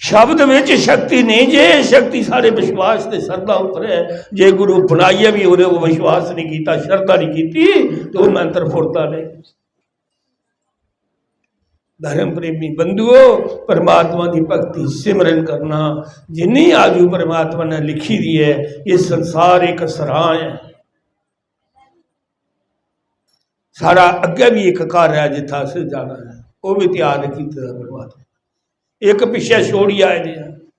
शब्द विच शक्ति नहीं जे, शक्ति साढ़े विश्वास ते श्रद्धा उप्पर है। जे गुरु बनाइयै भी ओह्दे को विश्वास नहीं कीता, श्रद्धा नहीं कीती, तो ओह् मंत्र फुरदा नहीं। धर्म प्रेमी बंधुओ, परमात्मा दी भक्ति, सिमरन करना, जिन्नी आयु परमात्मा ने लिखी दी है, ये संसार एक सरां है। साढ़ा अग्गै भी एक घर है जित्थै असें जाना है, ओह् भी त्याग कीते दा परमात्मा। एक पिच्छे छोड़ी आए दे हैं।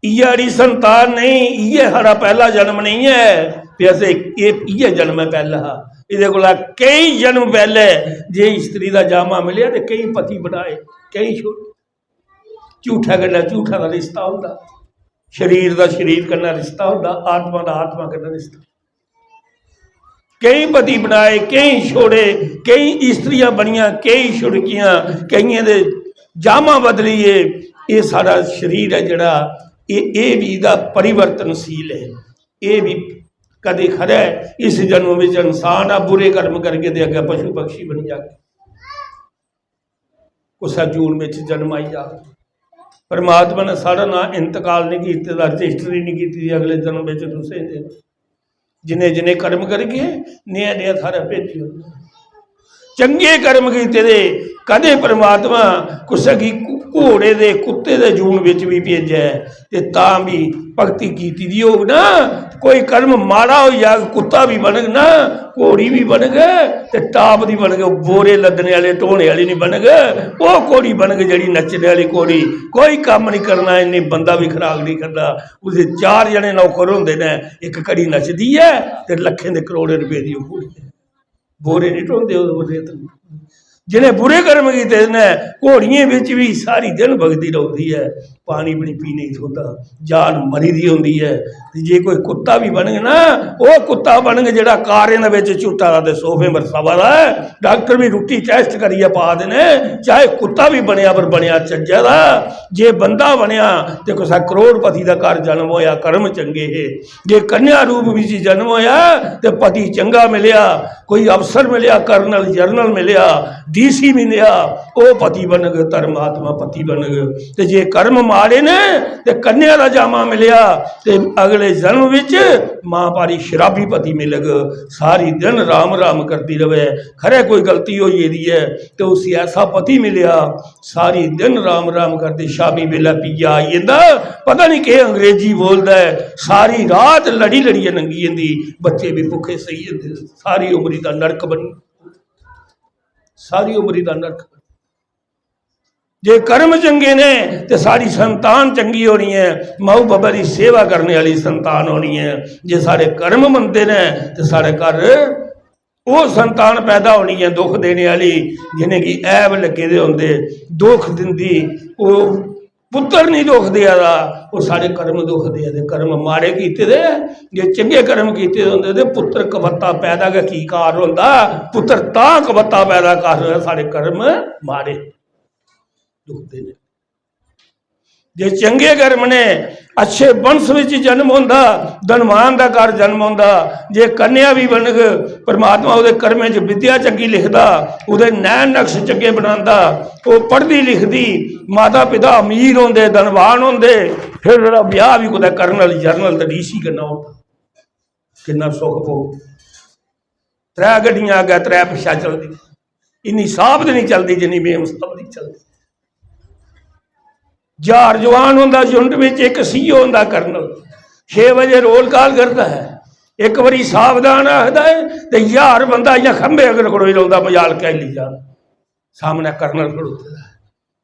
इयै साढ़ी संतान नहीं, इयै साढ़ा पैह्ला जन्म नहीं है। ते असें एह्, इयै जन्म है पैह्ला हा। एह्दे कोला केई जन्म पैह्ले जे स्त्री दा जामा मिलेआ ते केई पति बनाए, केई छोड़े। झूठा कन्नै झूठा दा रिश्ता होंदा। शरीर दा शरीर कन्नै रिश्ता होंदा, आत्मा दा आत्मा कन्नै रिश्ता। केई पति बनाए, केई छोड़े, केई इस्त्रियां बनियां, केई छुड़कियां, केइयें दे जामां बदलिए। एह् साढ़ा शरीर ऐ जेह्ड़ा, एह् एह् बी एह्दा परिवर्तनशील ऐ। एह् बी कदें खरै इस जन्म बिच इंसान आ, बुरे कर्म करगे ते अग्गें पशु पक्षी बनी जागे। कुसै जून बिच जन्म आई जा। परमात्मा ने साढ़ा नां इंतकाल नहीं कीते दा, रजिस्टरी नहीं कीती दी, अगले जन्म बिच तुसें दे जिन्ने जिन्ने कर्म करगे, नेहा नेहा थारा भेजी ओड़ना। चंगे कर्म कीते दे कदें परमात्मा कुसै गी घो-, घोड़े दे, कुत्ते दे जून बिच भी भेजै, ते तां भी भक्ति कीती दी होग ना, कोई कर्म माड़ा होई जाग, कुत्ता भी बनग ना, घोड़ी भी बनग, ते टाप दी बनग, बोरे लदने आह्ले, ढोने आह्ली नहीं बनग, ओह् घोड़ी बनग जेह्ड़ी नच्चने आह्ली घोड़ी। कोई कम्म नहीं करना, इन्नी बंदा भी खराक नहीं करदा। उसदे चार जने नौकर होंदे ने, इक घड़ी नचदी ऐ ते लक्खें दे करोड़ें रपेऽ दी ओह् घोड़ी ऐ। बोरे नहीं ढोंदे ओह्दे पर रेत। जिन्हें बुरे कर्म कीते ने, घोड़ियें बिच भी सारी दिन बगदी रौंह्दी ऐ, पानी भी नहीं पीने गी थ्होंदा, जान मरी दी होंदी ऐ। ते जे कोई कुत्ता भी बनग ना, ओह् कुत्ता बनग जेह्ड़ा कारें दे बिच झुट्टा दा ते सोफे पर सवा दा ऐ। डॉक्टर भी रुट्टी टेस्ट करियै पा दे ने, चाहे कुत्ता भी बनेआ पर बनेआ चज्जै दा। जे बंदा बनेआ ते कुसै करोड़पति दा घर जन्म होया, कर्म चंगे हे। जे कन्या रूप बिच जन्म होया ते पति चंगा मिलेआ, कोई अफसर मिलेआ, कर्नल जरनल मिलेआ, डीसी मिलेआ, ओह् पति बनग, धर्मात्मा पति बनग। ते जे कर्म माड़े ने ते कन्या दा जामा मिलेआ ते अगले जन्म बिच मां भारी शराबी पति मिलग। सारी दिन राम राम करदी रवै, खरै कोई गलती होई गेदी ऐ ते उसी ऐसा पति मिलेआ, सारी दिन राम राम करदे, शामी बेल्लै पियै आई जंदा, पता नहीं केह् अंग्रेजी बोलदा ऐ, सारी रात लड़ी लड़ियै लंघी जंदी, बच्चे भी भुक्खे सेई जंदे, सारी उमरी दा नरक बनी, सारी उमरी दा नरक बनी। जे कर्म चंगे ने ते साढ़ी संतान चंगी होनी ऐ, माऊ बब्बै दी सेवा करने आह्ली संतान होनी ऐ। जे साढ़े कर्म मंदे ने ते साढ़े घर ओह् संतान पैदा होनी ऐ दुख देने आह्ली, जिनेंगी ऐब लग्गे दे होंदे, दुख दिंदी। ओह् पुत्तर नहीं दुख देआ दा, ओह् साढ़े कर्म दुख देआ दे। कर्म माड़े कीते दे, जे चंगे कर्म कीते दे होंदे ते पुत्तर कबत्ता पैदा गै की कार होंदा? पुत्तर तां कबत्ता पैदा कर होया, साढ़े कर्म माड़े दुख देने। जे चंगे कर्म ने, अच्छे वंश विच जन्म होंदा, धनवान दा घर जन्म होंदा। जे कन्या भी बनग, परमात्मा ओह्दे कर्में च विद्या चंगी लिखदा, ओह्दे नैन नक्श चंगे बनांदा, ओह् पढ़दी लिखदी, माता पिता अमीर होंदे, धनवान होंदे, फिर ओह्दा ब्याह भी कुतै कर्नल जरनल ते डीसी कन्नै होंदा। किन्ना सुख भोग। त्रै गड्डियां अग्गै, त्रै पिच्छै चलदी। इन्नी साबत नहीं चलदी जिन्नी बेम साबत चलदी। ज्हार जवान होंदा युनिट विच, इक सीईओ होंदा कर्नल, छे बजे रोल काल करदा ऐ। इक बारी सावधान आखदा ऐ ते ज्हार बंदा इ'यां खंभे अगर खड़ोई रौंह्दा, मजाल कैली जा, सामनै कर्नल खड़ोते दा ऐ।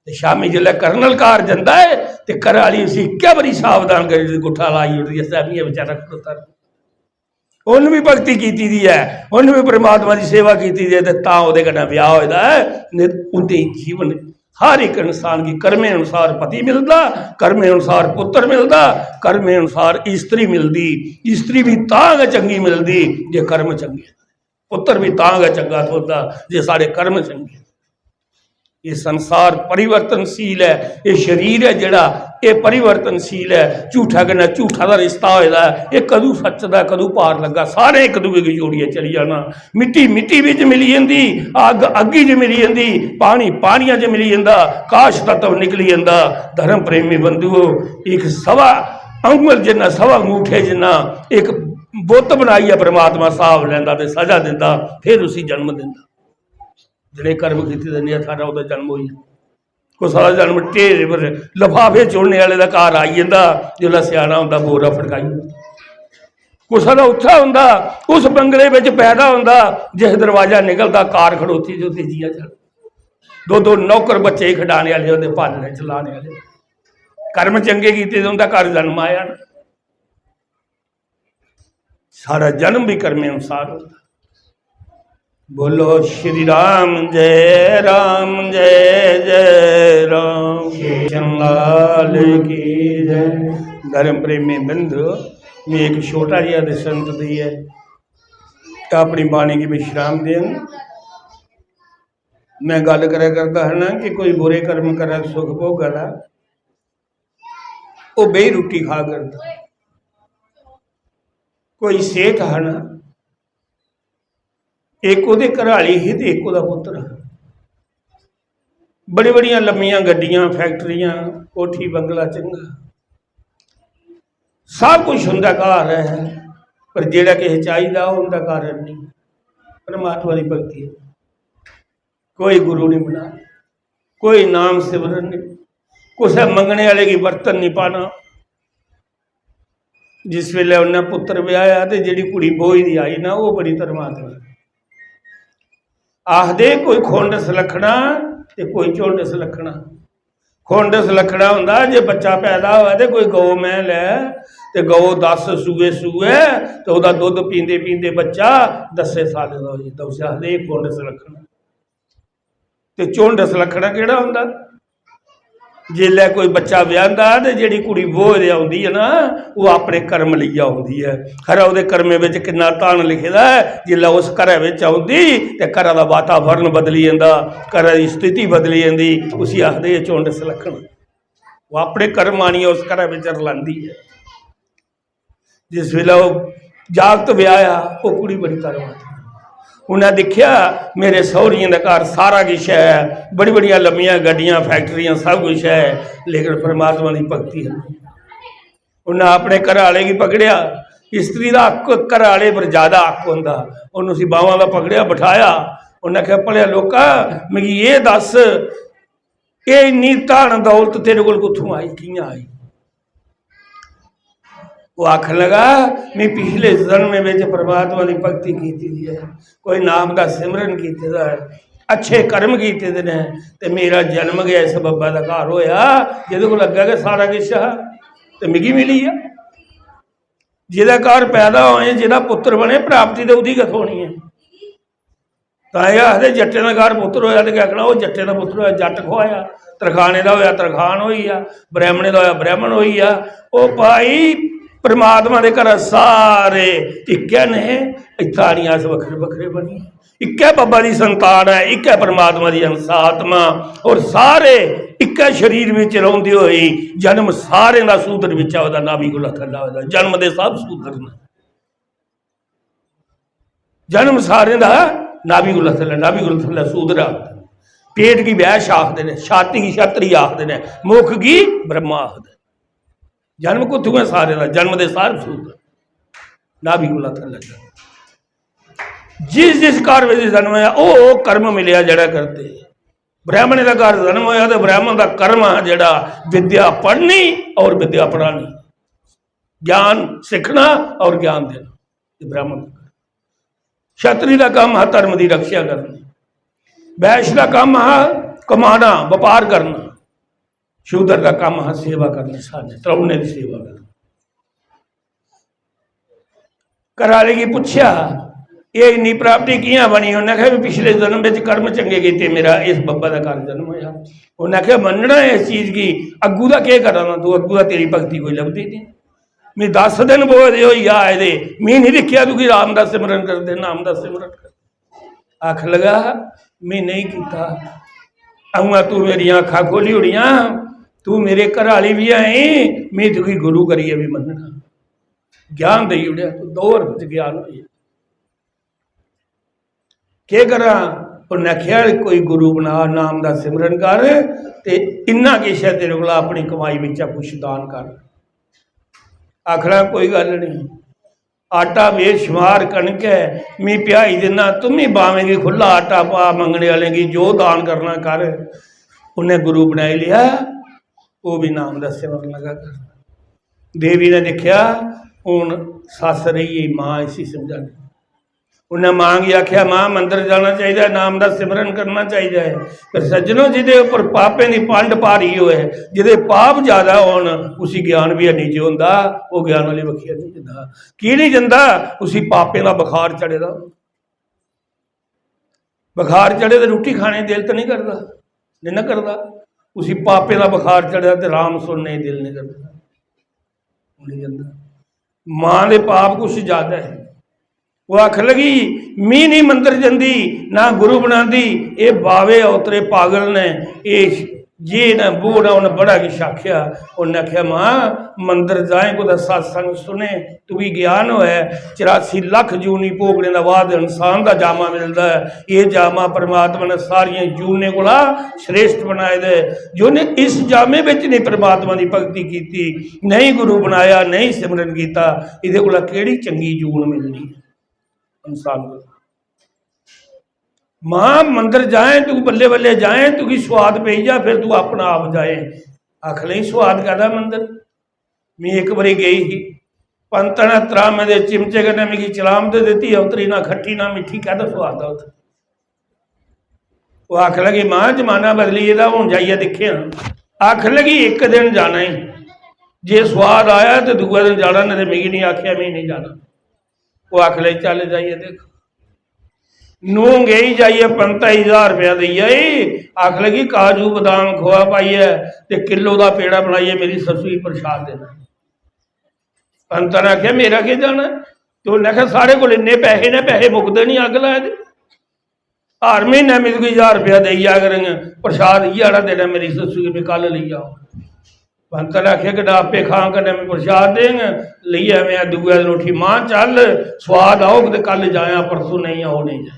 ते शामी जिसलै कर्नल घर जंदा ऐ ते घरै आह्ली उसी इक्कै बारी सावधान करी ओड़दी, गुट्ठा लाई ओड़दी, इस आदमी बेचारा खड़ोता रौंह्दा। उन्न भी भक्ति कीती दी ऐ, उन्न भी परमात्मा दी सेवा कीती दी ऐ, ते तां ओह्दे कन्नै ब्याह होए दा ऐ। नेईं उं'दे जीवन, हर इक इंसान गी कर्में अनुसार पति मिलदा, कर्में अनुसार पुत्र मिलदा, कर्में अनुसार स्त्री मिलदी। स्त्री भी तां गै चंगी मिलदी जे कर्म चंगे, पुत्र भी तां गै चंगा थ्होंदा जे साढ़े कर्म चंगे। एह् संसार परिवर्तनशील ऐ, एह् शरीर ऐ जेह्ड़ा, एह् परिवर्तनशील ऐ। झूठा कन्नै झूठा दा रिश्ता होए दा ऐ, एह् कदूं सच्च दा, कदूं पार लग्गा, सारें इक दूए गी जोड़ियै चली जाना। मिट्टी मिट्टी बिच मिली जंदी, अग्ग अग्गी च मिली जंदी, पानी पानिया च मिली जंदा, काश तत्व निकली जंदा। धर्म प्रेमी बंधुओ, इक सवा अंगुल जिन्ना, सवा अंगूठे जिन्ना इक बुत बनाइयै परमात्मा स्हाब लैंदा ते सजा दिंदा, फिर उसी जन्म दिंदा। जेह्ड़े कर्म कीते दे, नेहा थारा ओह्दा जन्म होई जा। कुसै दा जन्म ढेरे पर लफाफे चुनने आह्ले दा घर आई जंदा, जिसलै स्याना होंदा, बोरा फड़काई ओड़दा। कुसै दा उत्थै होंदा, उस बंगले बिच पैदा होंदा, जिस दरवाजा निकलदा, कार खड़ोती ते ओह् तेजिया चल। दो दो नौकर बच्चे गी खडाने आह्ले होंदे, पालने चलाने आह्ले। कर्म चंगे कीते दे, उं'दा घर जन्म आया ना। साढ़ा जन्म भी कर्में अनुसार होंदा। बोलो श्री राम जय राम जय जय राम। कृष्ण लाल की जय। धर्म प्रेमी बिंद, मैं एक छोटा जिहा दृष्टांत देइयै अपनी बाणी गी विश्राम देंग। मैं गल्ल करै करदा हा ना कि कोई बुरे कर्म करै सुख भोगै दा, ओह् बेही रुट्टी खा करदा। कोई सेठ हा ना, इक ओह्दे घराली ही ते इक ओह्दा पुत्तर हा। बड़ी बड़ियां लम्मियां गड्डियां, फैक्टरियां, कोठी बंगला चंगा, सब कुछ उं'दा घर ऐ, पर जेह्ड़ा किश चाहिदा ओह् उं'दा घर नेईं। परमात्मा दी भक्ति ऐ। कोई गुरु नहीं बना, कोई नाम सिमरन नहीं, कुसै मंगने आह्ले गी बर्तन नहीं पाना। जिस वेले उन्नै पुत्तर ब्याहेआ ते जेह्ड़ी कुड़ी ब्होई दी आई ना, ओह् बड़ी धर्मात्मा। आखदे कोई खुंड सलक्खना ते कोई झुंड सलक्खना। खुंड सलक्खना होंदा जे बच्चा पैदा होऐ ते कोई गौ मैंह् लै ते गौ दस सूए सूए ते ओह्दा दुद्ध पींदे पींदे बच्चा दस्सें सालें दा होई जंदा, उसी आखदे एह् खुंड सलक्खना। ते झुंड सलक्खना केह्ड़ा होंदा? जिसलै कोई बच्चा ब्याहंदा ते जेह्ड़ी कुड़ी ब्होए दे औंदी ऐ ना, ओह् अपने कर्म लेइयै औंदी ऐ। खरा ओह्दे कर्में बिच किन्ना धन लिखे दा ऐ, जिसलै उस घरै बिच औंदी ते घरै दा वातावरण बदली जंदा, घरै दी स्थिति बदली जंदी, उसी आखदे एह् झुंड सलक्खन। ओह् अपने कर्म आनियै उस घरै बिच रलांदी ऐ। जिस बेल्लै ओह् जागत ब्याहेआ, ओह् कुड़ी बड़ी धर्मात्मा। उन्नै दिक्खेआ, मेरे सौहरियें दे घर सारा किश ऐ, बड़ी बड़ियां लम्मियां गड्डियां, फैक्टरियां, सब कुछ ऐ, लेकिन परमात्मा दी भक्ति है नहीं। उन्नै अपने घरै आह्ले गी पकड़ेआ। स्त्री दा हक घरै आह्ले पर ज्यादा हक होंदा। उन्न उसी बाह्मां दा पकड़ेआ, बठाया। उन्नै आखेआ, भलेआ लोका, मिगी एह् दस्स, एह् इन्नी धन दौलत तेरे कोल कुत्थों आई, कि'यां आई? ओह् आखन लगा, "मैं पिछले जन्म में बिच परमात्मा दी भक्ति कीती दी ऐ, कोई नाम दा सिमरन कीते दा ऐ, अच्छे कर्म कीते दे ने, ते मेरा जन्म गै इस बब्बै दा घर होया, जेह्दे कोल अग्गें गै सारा किश हा, ते मिगी मिली गेआ।" जेह्दे घर पैदा होए, जेह्दा पुत्तर बने, प्राप्ति ते ओह्दी गै थ्होनी ऐ। तां एह् आखदे, जट्टें दा घर पुत्तर होया ते केह् आखना, ओह् जट्टें दा पुत्तर होया, जट्ट खुआया, तरखानें दा होया, तरखान होई गेआ, ब्रैह्मणें दा होया, ब्रैह्मण होई गेआ। ओह् भाई, परमात्मा दे घरा सारे इक्कै ने, इत्थै आनियै अस बक्खरे बक्खरे बनी गे। इक्कै बब्बै दी संतान ऐ, इक्कै परमात्मा दी अंश आत्मा, और सारे इक्कै शरीर बिच रौंह्दे होई जन्म सारें दा सूदर बिच्चा होए दा, नाभि कोला थल्लै होए दा, जन्म दे सब सूदर न। जन्म सारें दा नाभि कोला थल्लै, नाभि कोला थल्लै सूदर आखदे न। पेट गी वैश्य आखदे न, छाती गी क्षत्रिय आखदे न, मुख गी ब्रह्मा आखदे न। जन्म कुत्थुं ऐ सारें दा? जन्म दे सारे सूदर, नाभि कोला थल्लै जन्म। जिस जिस घर बिच जन्म होया, ओह् ओह् कर्म मिलेआ जेह्ड़ा करदे। ब्राह्मणें दा घर जन्म होया ते ब्राह्मण दा कर्म हा जेह्ड़ा विद्या पढ़नी और विद्या पढ़ानी, ज्ञान सिक्खना और ज्ञान देना। ये ब्राह्मण दा कर्म। क्षत्रिय दा कम्म हा धर्म दी रक्षा करनी, वैश्य दा कम्म हा कमाना, बपार करना, शूद्र दा कम्म हा सेवा करनी, सारे त्रौने दी सेवा करनी। घरै आह्ले गी पुच्छेआ, "एह् इन्नी प्राप्ति कि'यां बनी?" उन्नै आखेआ, "पिछले जन्म बिच कर्म चंगे कीते, मेरा इस बब्बै दा घर जन्म होया।" उन्नै आखेआ, "मन्नना ऐ इस चीज गी, अग्गू दा केह् करा ना तूं? अग्गू दा तेरी भक्ति कोई लभदी निं। मी दस दिन बोए दे होई आए दे, मी निं दिक्खेआ तुगी राम दा सिमरन करदे, नाम दा सिमरन करदे।" आख लगा, "मैं नेईं कीता। अ'ऊं, तू मेरियां अक्खां खोली ओड़ियां, तू मेरे घर आह्ली बी ऐ, मैं तुगी गुरु करियै बी मन्नना।" ज्ञान देई ओड़ेआ, तू दो हरफ च ज्ञान होई गेआ। केह् करां? उन्नै आखेआ, "कोई गुरु बना, नाम दा सिमरन कर, ते इन्ना किश ऐ तेरे कोला, अपनी कमाई बिच्चा कुछ दान कर।" आखना, "कोई गल्ल नहीं।" आटा बेशुमार कनक ऐ, मी प्याई दिन्ना, तुम्मी बावें गी खु'ल्ला आटा पा, मंगने आह्लें गी जो दान करना कर। उन्नै गुरु बनाई लेआ, ओह् बी नाम दा सिमरन लगा कर। देवी ने दिक्खेआ, हून सस्स रेही गेई, मां इसी समझानी। उन्नै मां गी आखेआ, "मां, मंदर जाना चाहिदा, नाम दा सिमरन करना चाहिदा है।" पर सज्जनो, जिदे उप्पर पापें दी पंड भारी होए, जिदे पाप ज्यादा होन, उसी ज्ञान बी हैनी जे होंदा, ओह् ज्ञान आह्ली बक्खी हैनी जंदा। की निं जंदा? उसी पापें दा बखार चढ़े दा। बखार चढ़े ते रुट्टी खाने गी दिल ते निं करदा, निं ना करदा। उसी पापें दा बखार चढ़े दा ते राम सुनने गी दिल निं करदा। भुल्ली जंदा। मां दे पाप कुछ ज्यादा है। ओह् आखन लगी, "मी नहीं मंदर जंदी, ना गुरु बनांदी, एह् बावे औतरे पागल ने, एह् जे न बो न।" उ'नें बड़ा किश आखेआ। उ'न्नै आखेआ, "मां, मंदर जाएं, कुतै सत्संग सुने, तुगी ज्ञान होऐ, चरासी लक्ख जूनी भोगने दे बाद इंसान दा जामा मिलदा ऐ। एह् जामा परमात्मा ने सारियें जूनें कोला श्रेष्ठ बनाए दा ऐ। जि'नें इस जामे बिच नहीं परमात्मा दी भक्ति कीती, नहीं गुरु बनाया, नहीं सिमरन कीता, एह्दे कोला केह्ड़ी चंगी जून मिलनी ऐ इंसान को?" मां, मंदर जाएं तू, बल्ले बल्ले जाएं, तुगी स्वाद पेई जा, फिर तू अपना आप जाएं। आखन लगी, "स्वाद कादा मंदर?" मैं इक बारी गई ही, पंत ने त्रामे दे चिमचे कन्नै मिगी चलाम ते दित्ती, औतरी ना खट्टी ना मिट्ठी, कादा स्वाद ऐ उत्थै? ओह् आखन लगी, "मां, जमाना बदली गेदा, हून जाइयै दिक्खेआं।" आखन लगी, "इक दिन जाना ही, जे स्वाद आया ते दूआ दिन जाना, नेईं ते मिगी नहीं आखेआ, में नहीं जाना।" ओह् आखन लगी, "चल जाइयै दिक्ख।" नूंह गई, जाइयै पंता गी ज्हार रपेआ देई आई। आखन लगी, "काजू बदाम खोआ पाइयै ते किलो दा पेड़ा बनाइयै मेरी सस्सू गी प्रसाद देना।" पंता ने आखेआ, "मेरा केह् जाना?" ते उ'न्नै आखेआ, "साढ़े कोल इन्ने पैहे न, पैहे मुकदे नहीं, अग्ग लाए दे। हर म्हीनै में तुगी ज्हार रपेआ देई जा करङ, प्रसाद इ'यै आह्ला देना मेरी सस्सू गी, भी कल लेई आओ।" पंत ने आखेआ, "कन्नै आपे खां, कन्नै में प्रसाद देंग।" लेइयै में दूए दिन उठी, "मां, चल, सोआद औग ते कल जायां, परसों नेईं औग, नेईं जायां।"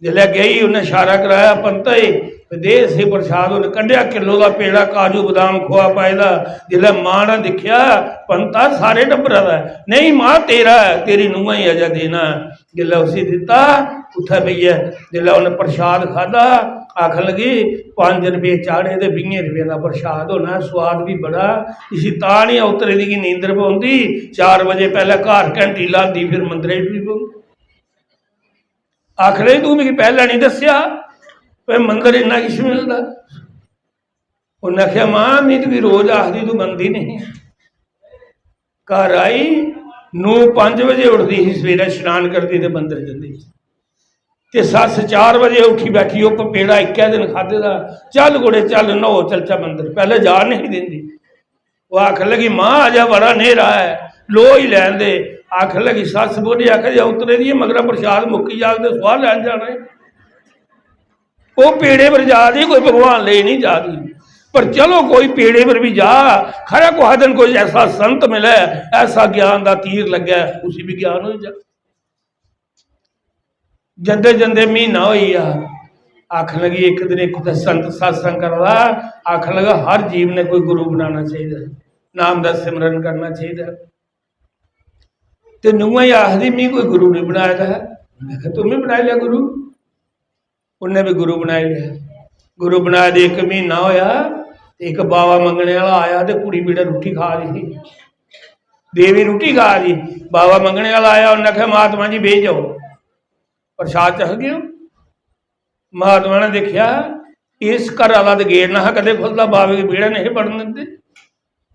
जिसलै गेई, उन्नै इशारा कराया पंत गी, "दे इसी प्रसाद।" उन्नै कड्ढेआ किलो दा पेड़ा, काजू, बदाम, खोआ पाए दा। जिसलै मां ने दिक्खेआ, "पंता, सारे टब्बरा दा ऐ।" "नेईं मां, तेरा ऐ, तेरी नूंहा गी अजें देना ऐ।" जिसलै उसी दित्ता, उत्थै बेहियै जिसलै उन्नै प्रसाद खाद्धा, आखन लगी, "पंज रपेऽ चाढ़े ते बीहें रपेऽ दा प्रसाद होना, सोआद बी बड़ा, इसी तां निं औतरे दी गी नींदर पौंदी, चार बजे पैह्लें घर घैंटी लांदी, फिर मंदरै च टुरी पौंदी।" आखन लगी, "तूं मिगी पैह्लें निं दस्सेआ भई मंदर इन्ना किश मिलदा।" उन्नै आखेआ, "मां, में तुगी रोज आखदी, तूं मनदी नहीं।" घर आई, नौ पंज बजे उठदी ही, सवेरै शनान करदी ते मंदर जंदी ही। ते सस्स चार बजे उठी बैठी, ओह् पेड़ा इक्कै दिन खाद्धे दा, "चल कुड़े, चल, न्हौ, चलचै मंदर।" पैह्लें जान नहीं दिंदी। ओह् आखन लगी, "मां, अजें बड़ा न्हेरा ऐ, लो ही लैन दे।" आखन लगी, सस्स बोली, आखै, "जे उतरे दी मगरा प्रसाद मुक्की जाग ते सुआह् लैन जाना ऐ।" ओह् पेड़े पर जा दी, कोई भगवान लेई नहीं जा दी। पर चलो, कोई पेड़े पर भी जा, खरा कुसै दिन कोई ऐसा संत मिले, ऐसा ज्ञान दा तीर लग्गे, उसी भी ज्ञान हो जाए। जंदे जंदे म्हीना होई गेआ, आखन लगी, इक दिन इक उत्थै संत सत्संग करदा, आखन लगा, "हर जीव ने कोई गुरु बनाना चाहिदा, नाम दा सिमरन करना चाहिदा।" ते नूंहा गी आखदी, "मी कोई गुरु नहीं बनाए दा है।" उन्नै आखेआ, "तूं भी बनाई लै गुरु।" उन्नै भी गुरु बनाई लेआ। गुरु बनाए दे इक म्हीना होया ते इक बावा मंगने आह्ला आया ते कुड़ी बेटा रुट्टी खा दी ही। देवी रुट्टी खा दी, बावा मंगने आह्ला आया, उन्नै आखेआ, "महात्मा जी, बेही जाओ, प्रसाद चखगे ओ।" महात्मा ने दिक्खेआ, इस घर आह्ला ते गेट ना हा कदें खु'लदा, बावे गी बेड़ा नहीं बड़न दिंदे।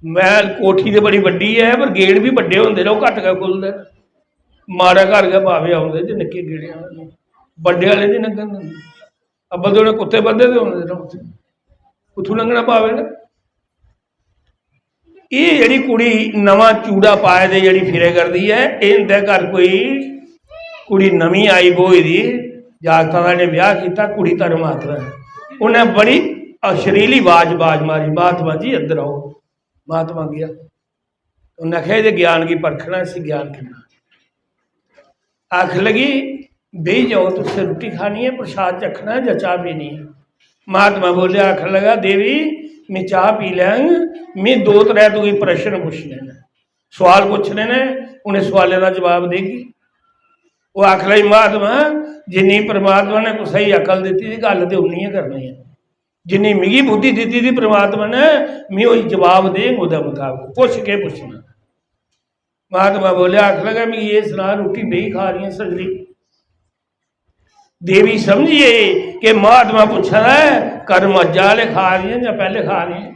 महल कोठी ते बड़ी बड्डी ऐ, पर गेट भी बड्डे होंदे न, ओह् घट्ट गै खु'लदे न। माड़े घर गै बावे औंदे ते निक्के गेड़े आह्ले, बड्डे आह्ले निं लंघन दिंदे। अब्बल ते उ'नें कुत्ते बद्धे दे होंदे न उत्थै, कुत्थूं लंघना बावे ने? एह् जेह्ड़ी कुड़ी नमां चूड़ा पाए दे जेह्ड़ी फिरे करदी ऐ, एह् इं'दे घर कोई कुड़ी नमीं आई ब्होई दी, जागता दा इ'नें ब्याह् कीता, कुड़ी धर्म माता ऐ। उ'नें बड़ी अश्लीली बाज, बाज मारी, "महात्मा जी, इद्धर आओ।" महात्मा गेआ। उन्नै आखेआ, "एह्दे ज्ञान गी परखना, इसी ज्ञान किन्ना।" आखन लगी, "बेही जाओ, तुसें रुट्टी खानी ऐ, प्रसाद चक्खना ऐ जां चाह् पीनी ऐ?" महात्मा बोलेआ, आखन लगा, "देवी, में चाह् पी लैंग, में दो त्रै तुगी प्रश्न पुच्छने न, सोआल पुच्छने न, उ'नें सोआलें दा जवाब देगी।" ओह् आखन लगी, "महात्मा, जिन्नी परमात्मा ने कुसै गी अकल दित्ती दी, गल्ल ते उन्नी गै करनी ऐ।" जिन्नी मिगी बुद्धि दित्ती दी परमात्मा ने, में ओह् जवाब देंग ओह्दे मताबक। पुच्छ केह् पुच्छना? महात्मा बोलेआ, आखन लगा, "मिगी एह् सनाऽ, रुट्टी बेही खा दी ऐ सगली?" देवी समझी गेई कि महात्मा पुच्छा दा ऐ, कर्म अज्जा आह्ले खा दी ऐ जां पैह्ले खा दी ऐ।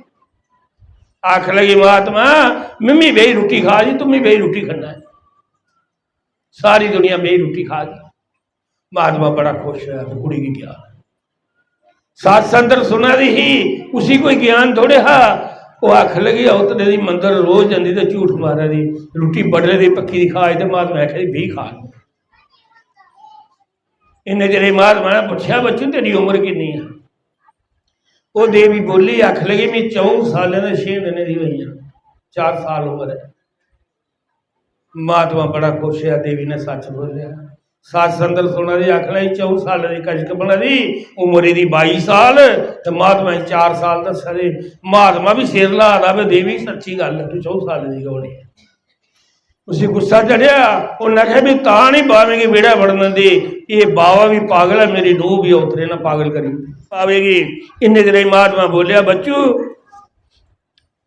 आखन लगी, "महात्मा, मिम्मी बेही रुट्टी खा दी, तुम्मी बेही रुट्टी खन्ना ऐ।" सारी दुनिया बेही रुट्टी खा दी। महात्मा बड़ा खुश होया ते कुड़ी गी गेआ। सत्संग सुना दी ही, उसी कोई ज्ञान थोड़े हा। ओह् आखन लगी, "अवतरे दी मंदर रोज जंदी ते झूठ मारा दी, रुट्टी बडले दी पक्की दी खा दी ते महात्मा आखा दी, 'बीह् खा।'" इन्ने चिरे महात्मा ने पुच्छेआ, "बच्चू, तेरी उम्र किन्नी ऐ?" ओह् देवी बोली, आखन लगी, "मैं च'ऊं सालें ते छे दिनें दी होई आं, चार साल उम्र ऐ।" महात्मा बड़ा खुश होआ, देवी ने सच बोलेआ। सत्संग सुना दी, आखन लगी, "च'ऊं सालें दी कजक बना दी, उम्र एह्दी बाई साल, ते महात्मा गी चार साल दस्सा दे।" महात्मा बी सिर ल्हा दा, "भाई देवी, सच्ची गल्ल ऐ, तूं च'ऊं सालें दी गै होनी ऐ।" उसी गुस्सा चढ़ेआ, उन्नै आखेआ, "भी तां निं बावे गी बेड़ा बड़न दिंदी, एह् बावा बी पागल ऐ, मेरी नूंह् बी अवतरे ने पागल करी ओड़ी बावे गी।" इन्ने चिरे महात्मा बोलेआ, "बच्चू,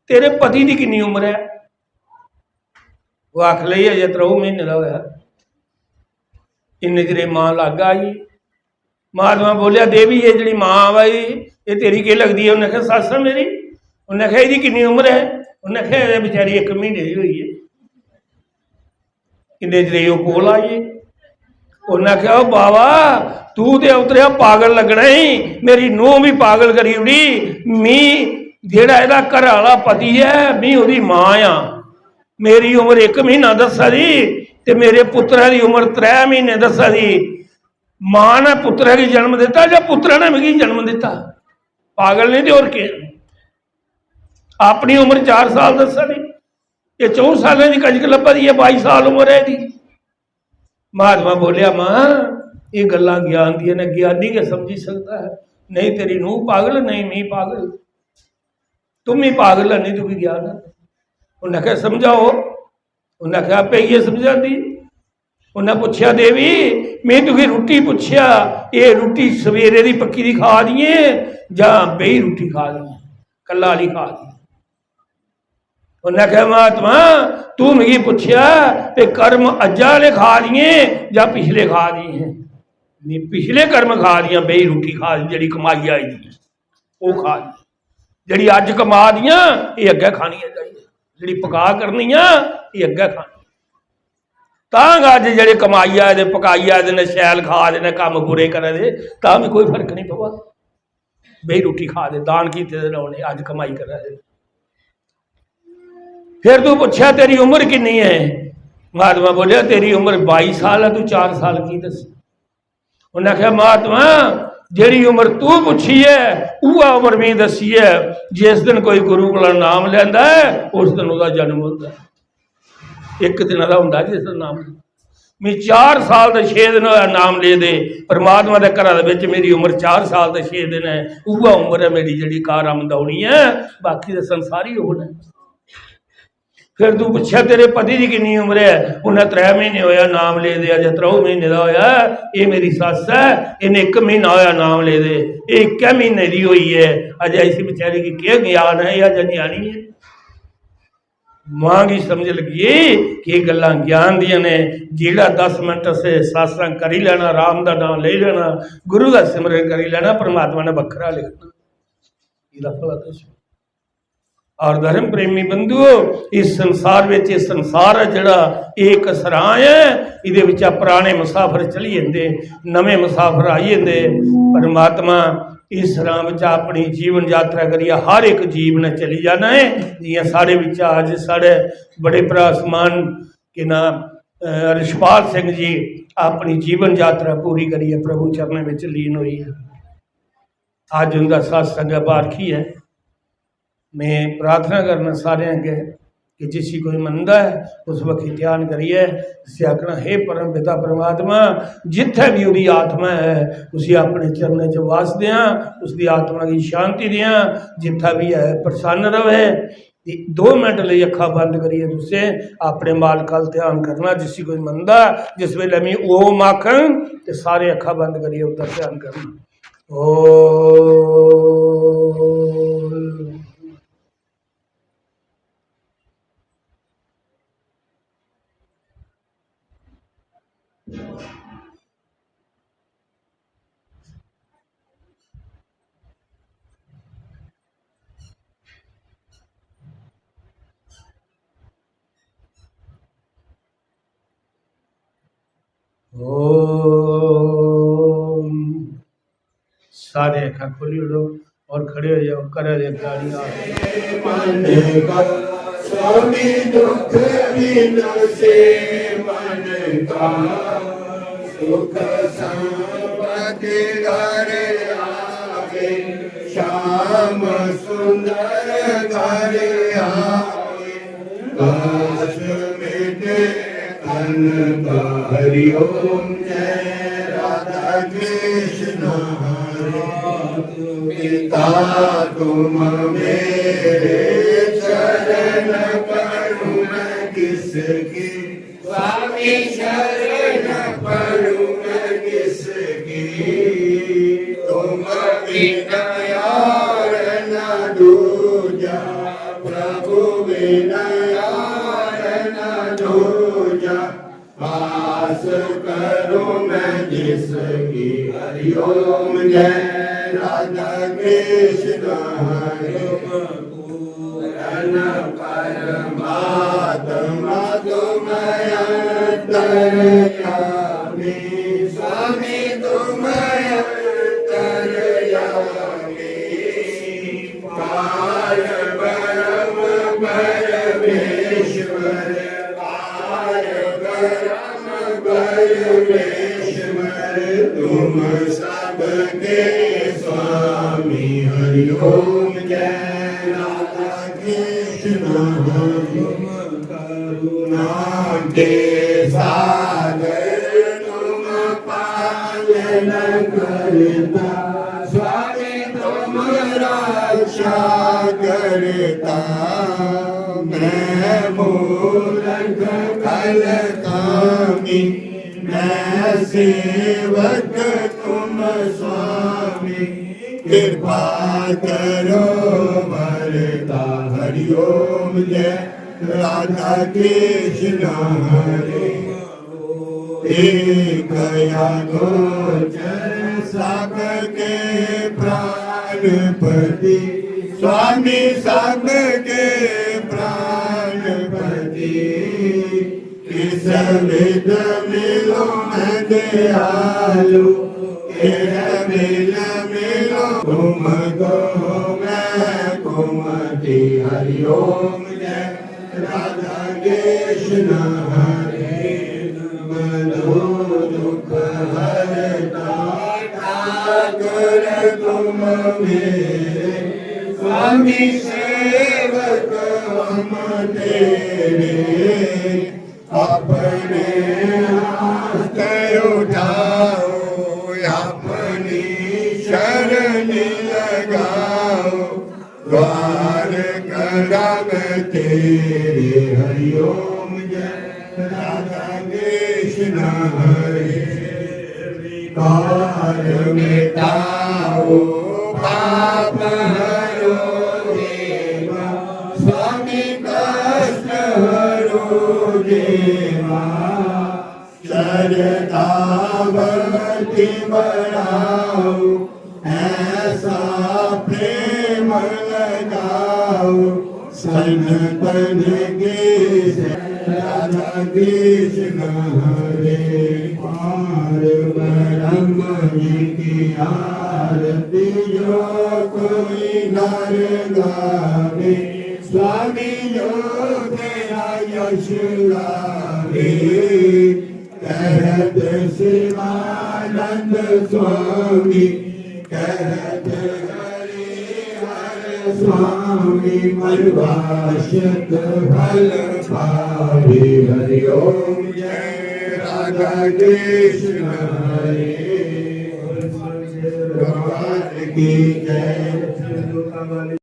तेरे पति दी किन्नी उम्र ऐ?" ओह् आखन लगी, "अजें त्र'ऊं म्हीने दा होआ।" इन्ने चिरे मां लाग्गा आई। महात्मा बोलेआ, "देवी, एह् जेह्ड़ी मां आवा दी, एह् तेरी केह् लगदी ऐ?" उन्नै आखेआ, "सस्स ऐ मेरी।" उन्नै आखेआ, "एह्दी किन्नी उम्र ऐ?" उन्नै आखेआ, "एह्दे बेचारी इक म्हीने दी होई ऐ।" इन्ने चिरे ओह् कोल आई गे। उन्नै आखेआ, "ओ बावा, तू ते अवतरेआ पागल लग्गना ई, मेरी नूंह् बी पागल करी ओड़ी। मी जेह्ड़ा एह्दा घरै आह्ला पति ऐ, मी ओह्दी मां आं। मेरी उम्र इक म्हीना दस्सा दी ते मेरे पुत्तरै दी उम्र त्रै म्हीने दस्सा दी। मां ने पुत्तरै गी जन्म दित्ता जां पुत्तरै ने मिगी जन्म दित्ता? पागल निं ते होर केह्?" अपनी उम्र चार साल दस्सा दी, एह् च'ऊं सालें दी कजक लब्भा दी ऐ, बाई साल उम्र ऐ एह्दी। महात्मा बोलेआ, "मां, एह् गल्लां ज्ञान दियां न, ज्ञानी गै समझी सकदा ऐ। नेईं तेरी नूंह् पागल, नेईं मी पागल। तुम ही पागल है, नहीं तुगी ज्ञान है।" उन्नै आखेआ, "समझाओ।" उन्नै आखेआ, "आपे इ'यै समझांदी।" उन्नै पुच्छेआ, "देवी, में तुगी रुट्टी पुच्छेआ, एह् रुट्टी सवेरे दी पक्की दी खा दी ऐ जां बेही रुट्टी खा दी ऐ, कल्ला आह्ली खा दी ऐ?" उन्नै आखेआ, "महात्मा, तू मिगी पुच्छेआ ते कर्म अज्जा आह्ले खा दिए जां पिछले खा दिए हैं? में पिछले कर्म खा दियां, बेही रुट्टी खा दी, जेह्ड़ी कमाई आई दी, ओह् खा दी। जेह्ड़ी अज्ज कमा दियां, एह् अग्गें खानियां चाहिदियां। जेह्ड़ी पका करनियां, एह् अग्गें खानियां।" तां गै अज्ज जेह्ड़े कमाई आए दे, पकाई आए दे न, शैल खा दे न, कम्म बुरे करा दे, तां बी कोई फर्क निं पवा दा। बेही रुट्टी खा दे, दान कीते दे न उ'नें, अज्ज कमाई करा दे। फिर तू पुच्छेआ, "तेरी उम्र किन्नी ऐ?" महात्मा बोलेआ, "तेरी उम्र बाई साल ऐ, तू चार साल की दस्सी?" उन्नै आखेआ, "महात्मा, जेह्ड़ी उम्र तू पुच्छी ऐ, उ'ऐ उम्र में दस्सी ऐ। जिस दिन कोई गुरु कोला नाम लैंदा ऐ, उस दिन ओह्दा जन्म होंदा ऐ। इक दिन दा होंदा जिस दिन नाम।" मी चार साल ते छे दिन होआ नाम ले दे। परमात्मा दे घरा दे बिच मेरी उम्र चार साल ते छे दिन ऐ। उ'ऐ उम्र ऐ मेरी जेह्ड़ी कार आमद होनी ऐ, बाकी ते संसारी होना ऐ। फिर तू पुच्छेआ, "तेरे पति दी किन्नी उम्र ऐ?" उन्नै त्रै म्हीने होया नाम ले दे, अजें त्र'ऊं म्हीने दा होया। "एह् मेरी सस्स ऐ, इन्नै इक म्हीना होया नाम ले दे, एह् इक्कै म्हीने दी होई ऐ, अजें इसी बेचारी गी केह् ज्ञान ऐ, एह् अजें ञ्याणी ऐ।" मां गी समझ लगी कि एह् गल्लां ज्ञान दियां ने। जेह्ड़ा दस मिंट असें सत्संग करी लैना, राम दा नाम लेई लैना, गुरु दा सिमरन करी लैना, परमात्मा ने बक्खरा लिखना। एह्दा फल तुस और धर्म प्रेमी बंधुओ, इस संसार विच, एह् संसार ऐ जेह्ड़ा, एह् इक सरां ऐ। इदे बिच्चा पराने मुसाफर चली जंदे, नमें मुसाफर आई जंदे। परमात्मा इस सरां बिच्चा अपनी जीवन यात्रा करियै हर इक जीव ने चली जाना ऐ। जियां साढ़े बिच्चा अज्ज साढ़े बड़े भ्रा समान के नां, अ, रिशपाल सिंह जी अपनी जीवन यात्रा पूरी करियै प्रभु चरणें बिच लीन होई ऐ। अज्ज उंदा सत्संग ऐ, बारखी ऐ। में प्रार्थना करना सारें अग्गें कि जिसी कोई मनदा ऐ, उस बक्खी ध्यान करियै इसी आखना, "हे परम पिता परमात्मा, जित्थै बी ओह्दी आत्मा ऐ, उसी अपने चरणें च वास देआं, उसदी आत्मा गी शांति देआं, जित्थै बी ऐ प्रसन्न रवै।" ते दो मिंट लेई अक्खां बंद करियै तुसें अपने मालका अल ध्यान करना, जिसी कोई मनदा, जिस बेल्लै में ओम आखङ ते सारे अक्खां बंद करियै उद्धर ध्यान करना। ओम। ओम। सारे अक्खां खोली ओड़ो। और खड़े हो जाओ, करा दे गाड़ियां। मन का स्वामी दुख विनाशे, मन का सुख संपत्ति घर आवे, श्याम सुंदर घर आवे। कष्ट मिटे तन का हरि ओम जय राधा कृष्ण हरे। पिता तुम मेरे शरण करूं मैं किसकी, स्वामी शरण पड़ू मैं किसकी, तुम बिना यार न दूजा, प्रभु बिना यार न दूजा। पास करूं मैं जिसकी, हरिओम जय राधा कृष्ण हरे। पूर्ण परमात्मा तुम अंतर्यामी, स्वामी तुम अंतर्यामी। पार ब्रह्म परमेश्वर, पार ब्रह्म परमेश्वर, तुम सबके स्वामी। हरि ओम जय राधा कृष्ण हरे। करुणा के सागर तुम पालन करता, स्वामी तुम रक्षा करता। मैं मूर्ख कल कामी, मैं सेवक तुम स्वामी, कृपा करो वरता। हरि ओम जय राधा कृष्ण हरे। एक या गोचर सबके प्राणपति, स्वामी सबके प्राणपति। किस विध मिलो मैं दयालु, किस विध मिलो तुमको मैं कुमति। हरि ओम जय राधा कृष्ण हरे। मनो दुख हरता ठाकुर तुम मेरे, स्वामी सेवक हम तेरे। अपने हाथ उठाओ, अपनी शरण लगाओ, द्वार करम तेरे। हरि ओम जय राधा कृष्ण हरे। पार मिटाओ, पाप हरो देवा, स्वामी कष्ट हरो देवा। श्रद्धा भक्ति बढ़ाओ, ऐसा प्रेम लगाओ, सनातन के से राधा कृष्ण हरे। पार ब्रह्म जी की आरती जो कोई नर गावे, स्वामी जो तेरा यश गावे। कहत शिवानंद स्वामी, कहत हरिहर स्वामी, मन वांछित फल पावे। हरि ओम जय राधा कृष्ण हरे। भगवान की जय।